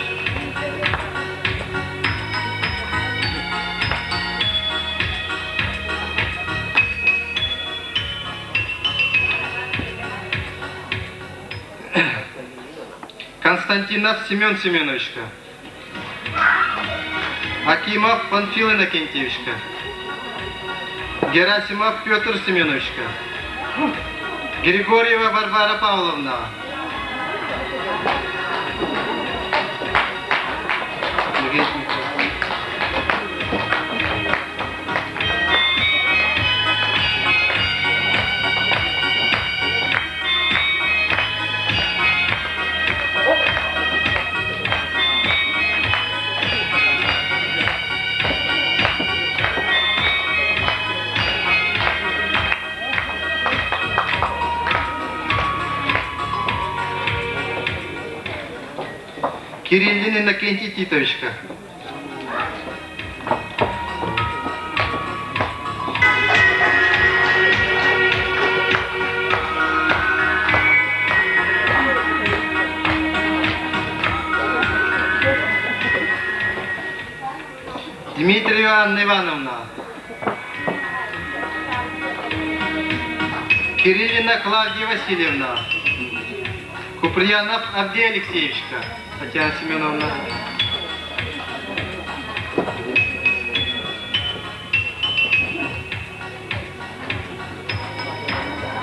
Константинов Семен Семеновичка. Акимов Панфил Иннокентьевичка. Герасимов Петр Семеновичка. Григорьева Варвара Павловна. Кириллин Иннокентий Титовичка. Дмитриева Анна Ивановна. Кириллина Клавдия Васильевна. Куприянов Авдей Алексеевичка. Татьяна Семеновна.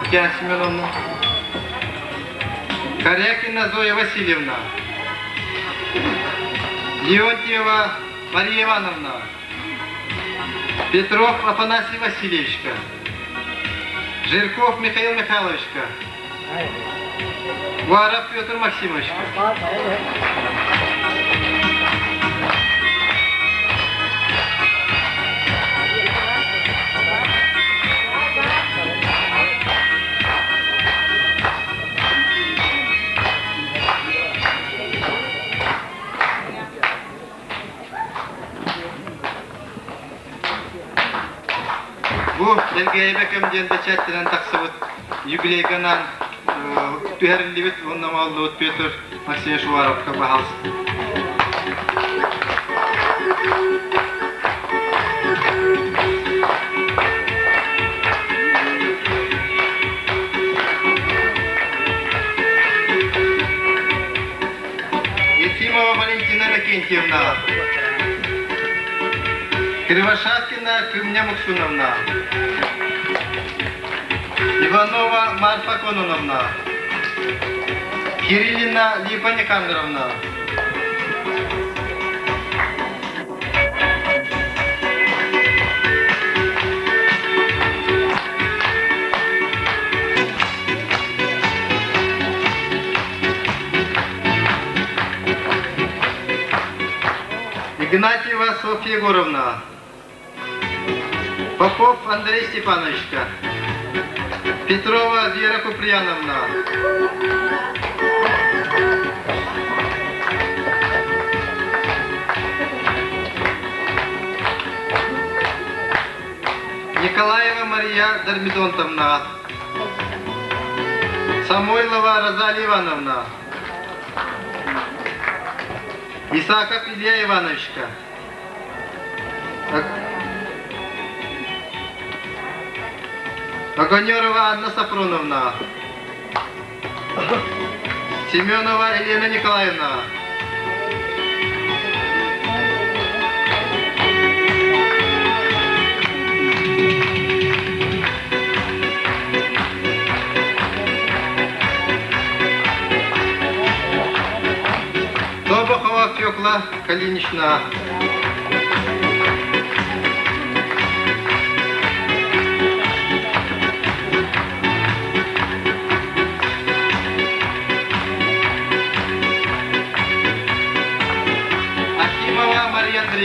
Татьяна Семеновна. Корякина Зоя Васильевна. Леонтьева Мария Ивановна. Петров Афанасий Васильевичка. Жирков Михаил Михайловичка. Варов Петр Максимовичка. Бу Элгээйбэ кэм диэн бэчээттэнэн тахсыбыт юбилейганан түһэриллибит уонна оҥоһуллубут Петр Максимович Уваровка баһаалыста. Ефимова Валентина Иннокентьевна, Кривошапкина Кымня Муксуновна, Иванова Марфа Кононовна, Кириллина Липа Никандровна, Игнатьева Софья Егоровна, Попов Андрей Степановичка, Петрова Вера Куприяновна, Николаева Мария Дормидонтовна, Самойлова Розалия Ивановна, Исаков Илья Ивановичка, Огонерова Анна Сафроновна, Семенова Елена Николаевна, Тобохова Фекла Калинична.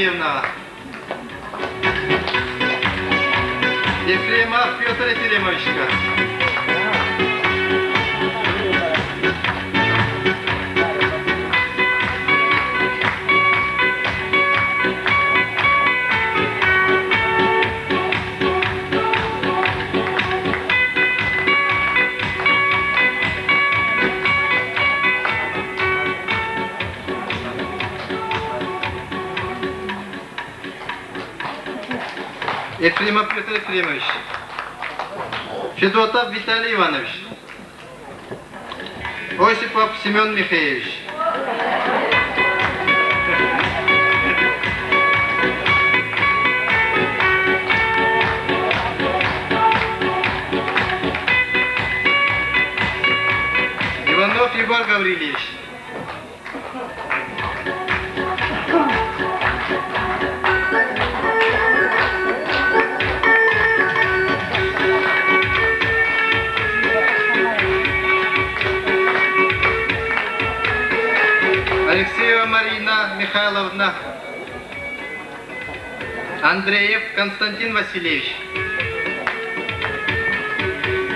Андреевнаҕа. Ефремов Петр Ефремовичка. Ефремов Петр Ефремович. Федотов Виталий Иванович. Осипов Семен Михеевич. Иванов Егор Гаврильевич. Алексеева Марина Михайловна. Андреев Константин Васильевич.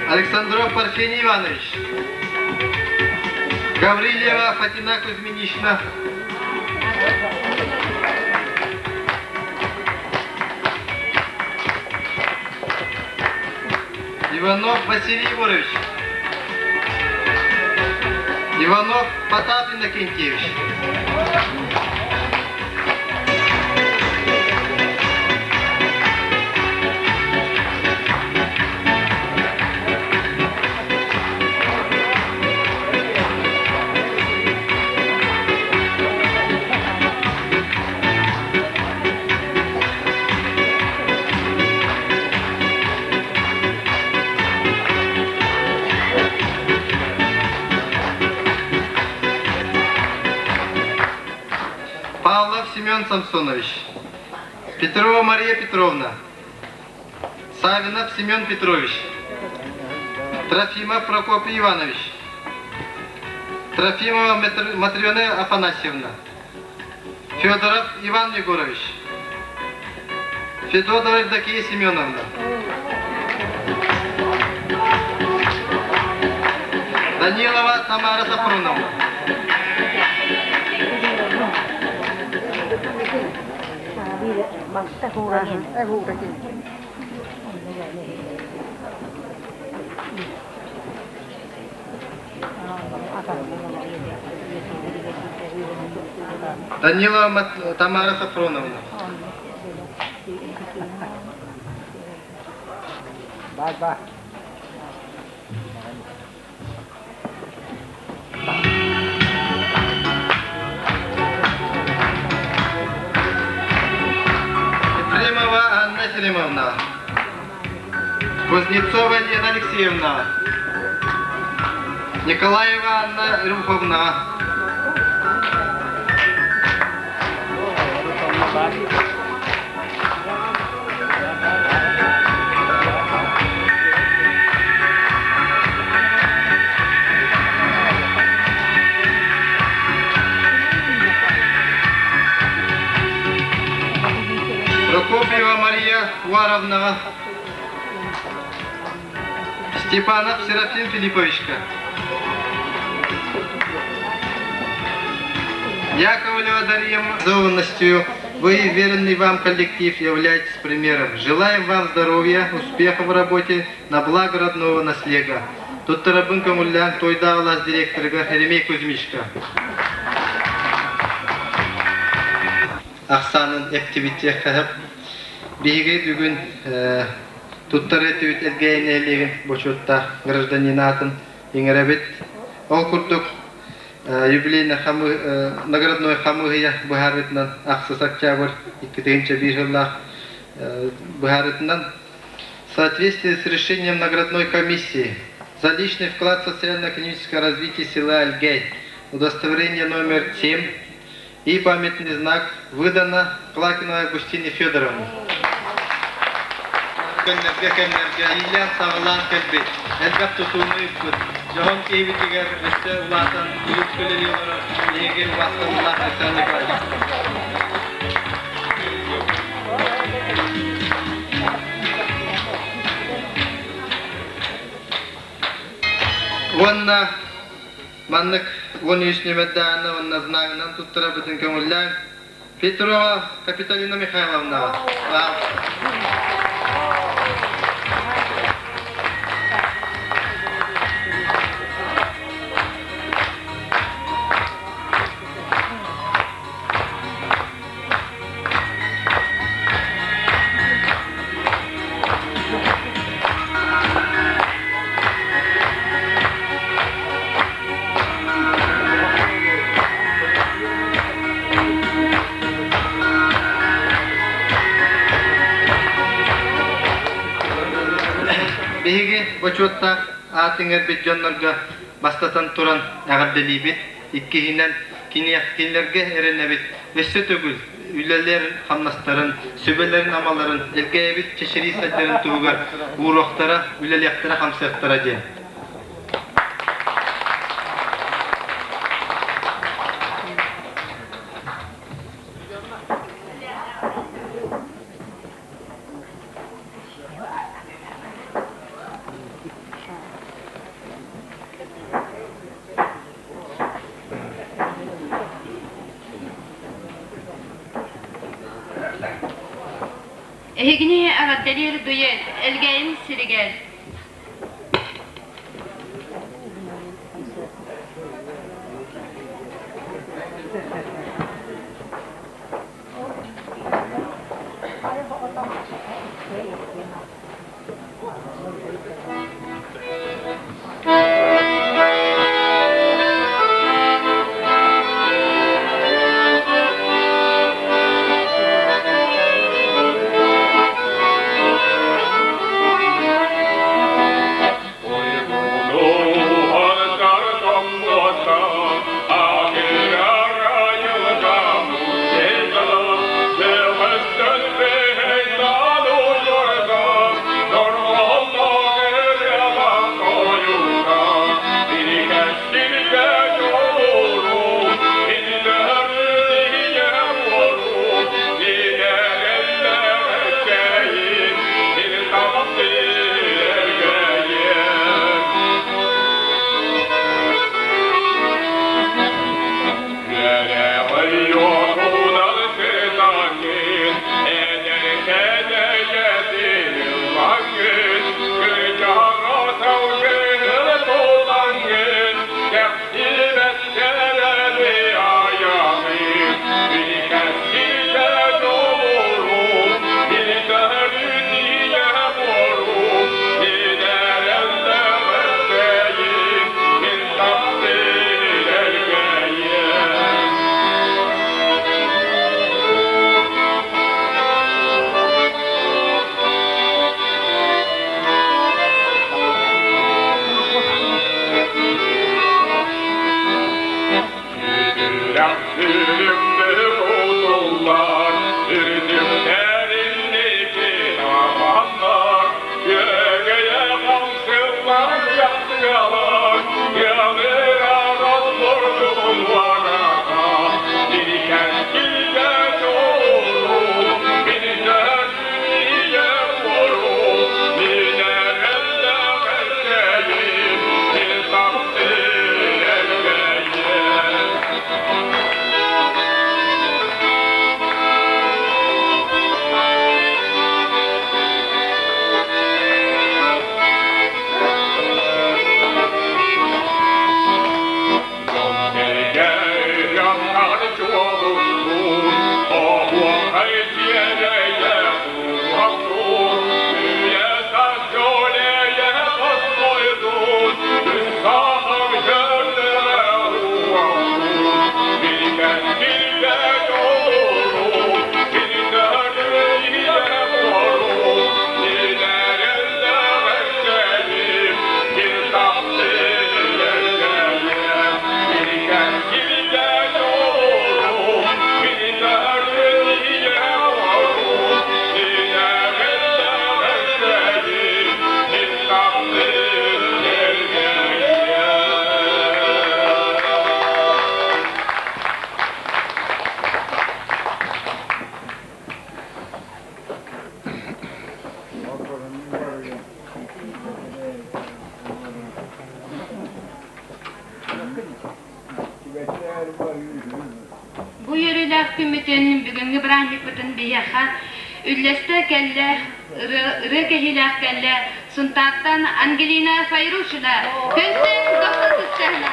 Александров Парфений Иванович. Гаврильева Фатина Кузьминична. Иванов Василий Егорович. Иванов Потап Иннокентьевич. Павлов Семен Самсонович, Петрова Мария Петровна, Савинов Семен Петрович, Трофимов Прокопий Иванович, Трофимова Матрена Афанасьевна, Федоров Иван Егорович, Федотова Евдокия Семеновна, Данилова Тамара Сафроновна. Данилова Тамара Сафроновна. Ефремова Анна Ефремовна. Кузнецова Лена Алексеевна. Николаева Анна Рюховна. Прокопьева Мария Уваровна. Степанов Серафим Филипповичка. Яковлева Дарья образованностью вы и веренный вам коллектив являетесь примером. Желаем вам здоровья, успехов в работе на благо родного наслега. Туттарабын көҥүллээн Тойдаалаас директорга Еремей Кузьмичка. Ахсаанын эптибиттиэх Биһиги бүгүн туттар этибит Элгээйи нэһилиэгин бочуоттаах гражданин аатын иҥэрэбит. Ол курдук юбилейный наградной хамыыһыйа быһаарыытынан ахсыс октябрь 2001 сыллаах быһаарыытынан в соответствии с решением наградной комиссии за личный вклад в социально-экономическое развитие села Альгей удостоверение номер 7 и памятный знак выдано Клакиной Августине Федоровне. Көннөргө кэмнэргэ иилээн-саҕалаан кэлбит, элбэх тутууну ыыппыт, дьоһун киһибитигэр өссө улаатан үгүс үлэлии олорор биһиги убаастабыллаах Александр Николаевич. Уонна маннык 13 нүөмэрдээх уонна знагынан туттарарбытын көҥүллээҥ. Петрова Капиталина Михайловнаҕа. Биһиги бочуоттаах аат иҥэрбит дьоннорго бастатан туран эҕэрдэлиибит. Иккиһинэн, кинилэргэ эрэнэбит. Өссө төгүл үлэлэрин-хамнастарын, сүбэлэрин-амаларын Элгээйэбит чэчирии сайдарын туһугар ууруохтара, үлэлиэхтэрэ-хамсыахтара диэн. Эһигини эҕэрдэлиир дует Элгээйим сиригэр Бу үөрүүлээх күммүтүн, бүгүҥҥү бырааһынньыкпытын биһиэхэ үллэстэ кэллэ, ырыа кэһиилээх кэллэ Сунтаартан Ангелина Файрушина. Көрсүҥ, дохсун тустаһына!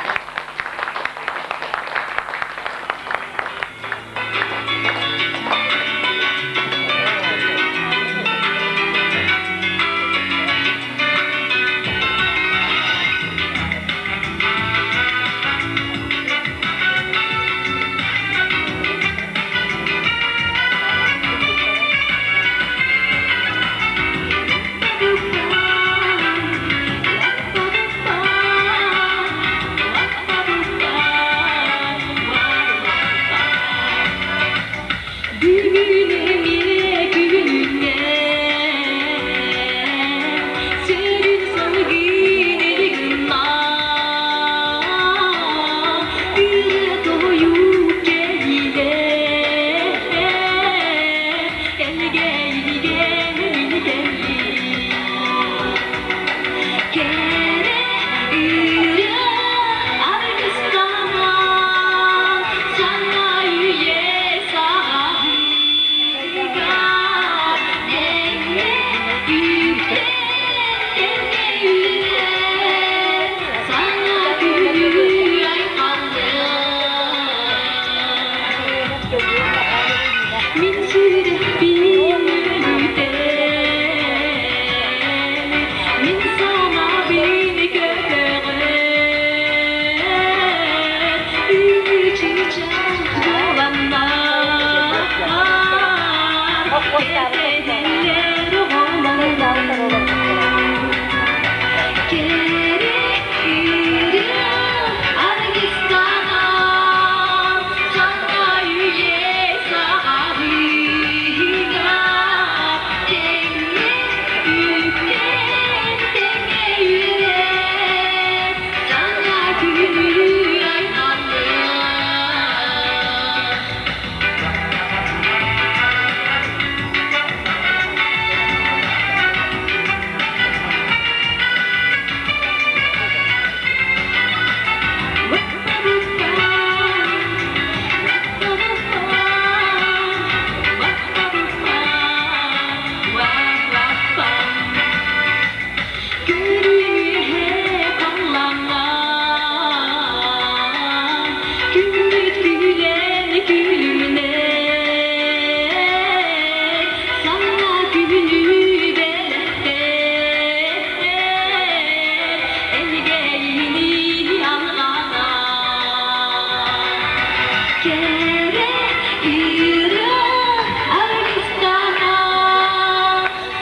Бүгүн эмиэ күнүнэн сүрүн салгын илигинна ырыа-тойук кэлиилэр элгэйигэ илгэллии Кэрэ ырыа аргыстанан саҥа үйэ саҕаһыыга тэҥҥэ үктэл тэҥҥэ үтэн саҥа күнү айхаллыа. Мин сүрэхпин үтэн, мин санаабын көтөҕөн, үчүчах буоланнар, кэтэһэллэр оҕолоннор. Кэрэ ырыа аргыстанан, саҥа үйэ саҕалыыга тэҥҥэ үктэл, тэҥҥэ үөрэн, саҥа күнү айхаллыа. Көрүҥүһэ халлаҥҥа Күммүт күлэн күлүмнэр Саҥа күнү бэлэхтээр Элгэйини алҕана Кэрэ ырыа аргыстана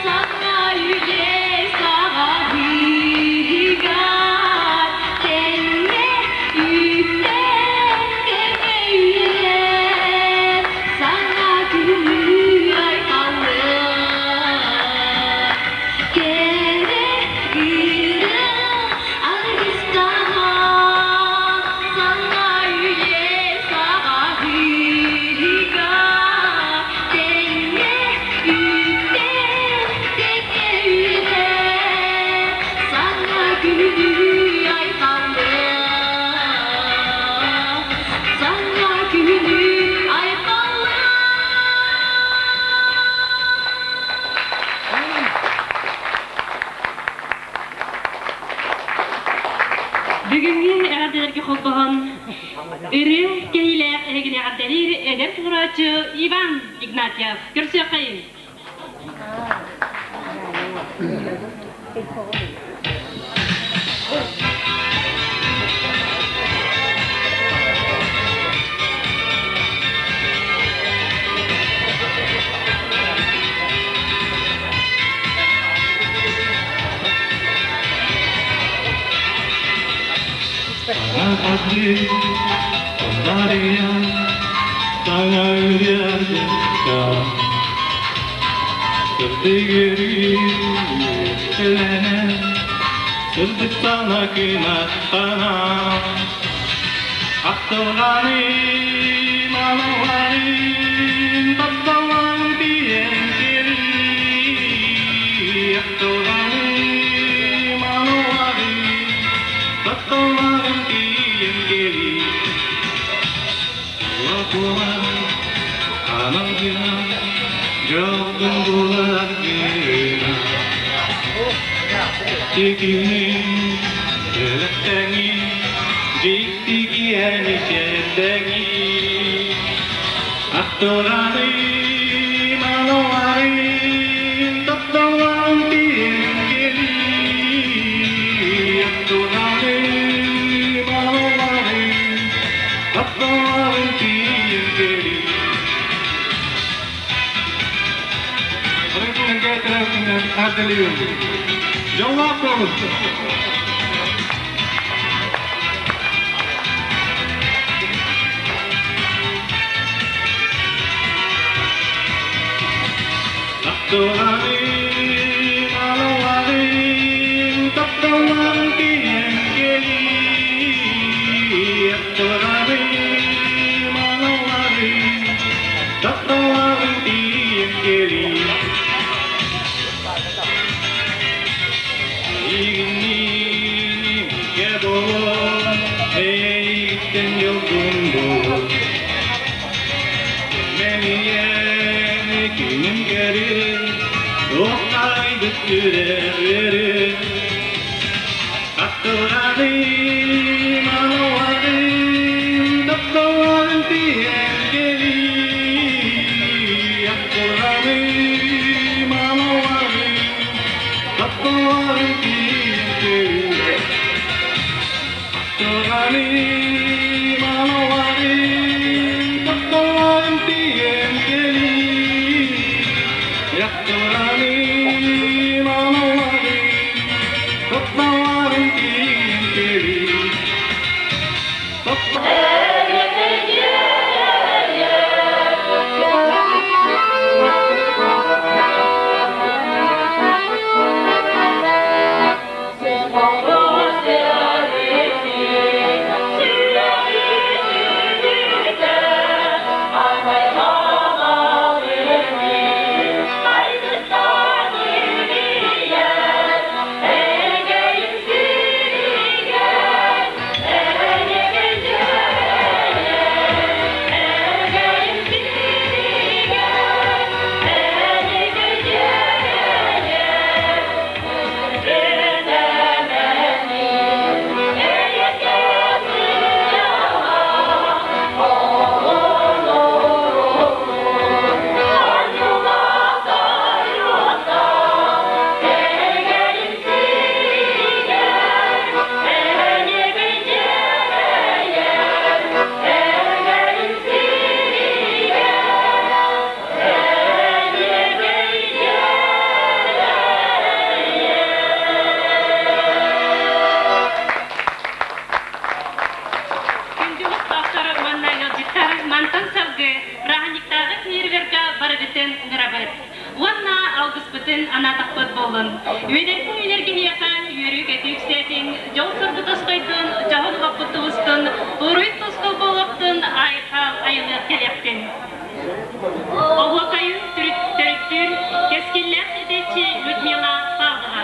Саҥа үйэ саҕаһыыга тэҥҥэ үктэл, тэҥҥэ үөрэн, саҥа күнү айхаллыа. Кэрэ ырыа аргыстана, саҥа үйэ саҕаһыыга тэҥҥэ үктэл, тэҥҥэ үөрэн, саҥа күнү айхаллыа. Саҥа күнү айхаллыа. Бүгүҥҥү эҕэрдэлэргэ холбоһон ырыа кэһиилээх эһигини эҕэрдэлиир эдэр туруорааччы Иван Игнатьев. Көрсүөххэйиҥ! Сырдыктана кынаттана Ахтылҕаным, аналларым, тапталлаан тиийэн кэлиий. Ахтылҕаным, аналларым, тапталлаан тиийэн кэлиий. буолар анал гына дьолгун булар гына Тикини өлөктөҥи дьиктигиэни сэрдэҥи Аттыланым аналарым тапталлаан тиийэн кэлии Аттыланым аналарым тапталлаан тиийэн кэлии Дьоллоох буолун! Тапталланым, аналланым, тапталлаан тиийэн кэлии. Тапталланым, аналланым, тапталлаан тиийэн кэлии. Эйигинниин бииргэ буолуом, эйигиттэн дьолгун буолуом. Мэнийэн күнүм кэрин, туохтаайбыт сүрэҕирин. Тапталланым, аналланым, тапталланым тиийэн кэлии. Тапталланым, аналланым, тапталланым тиийэн кэлии. Тапталланым, аналланым, тапталланым тиийэн кэлии. Тапталланым, аналланым, тапталланым тиийэн кэлии. Күндү олохтоохтор уонна ыалдьыттар мантан салгыы бырааһынньыктааҕы фейерверка барыгытын ыҥырабыт. Уонна алгыспытын анаатахпыт буоллун. Үөдэртэн үүнэр киһиэхэ үөрүү-көтүү үксээтин, дьол-соргу тосхойдун, дьоһун олохпут тубустун, уруй-тускул буолуохтун, айхал айылыах кэлиэхтин. Оһуокайын төрүттүүр кэскиллээх этээччи Людмила Павлова.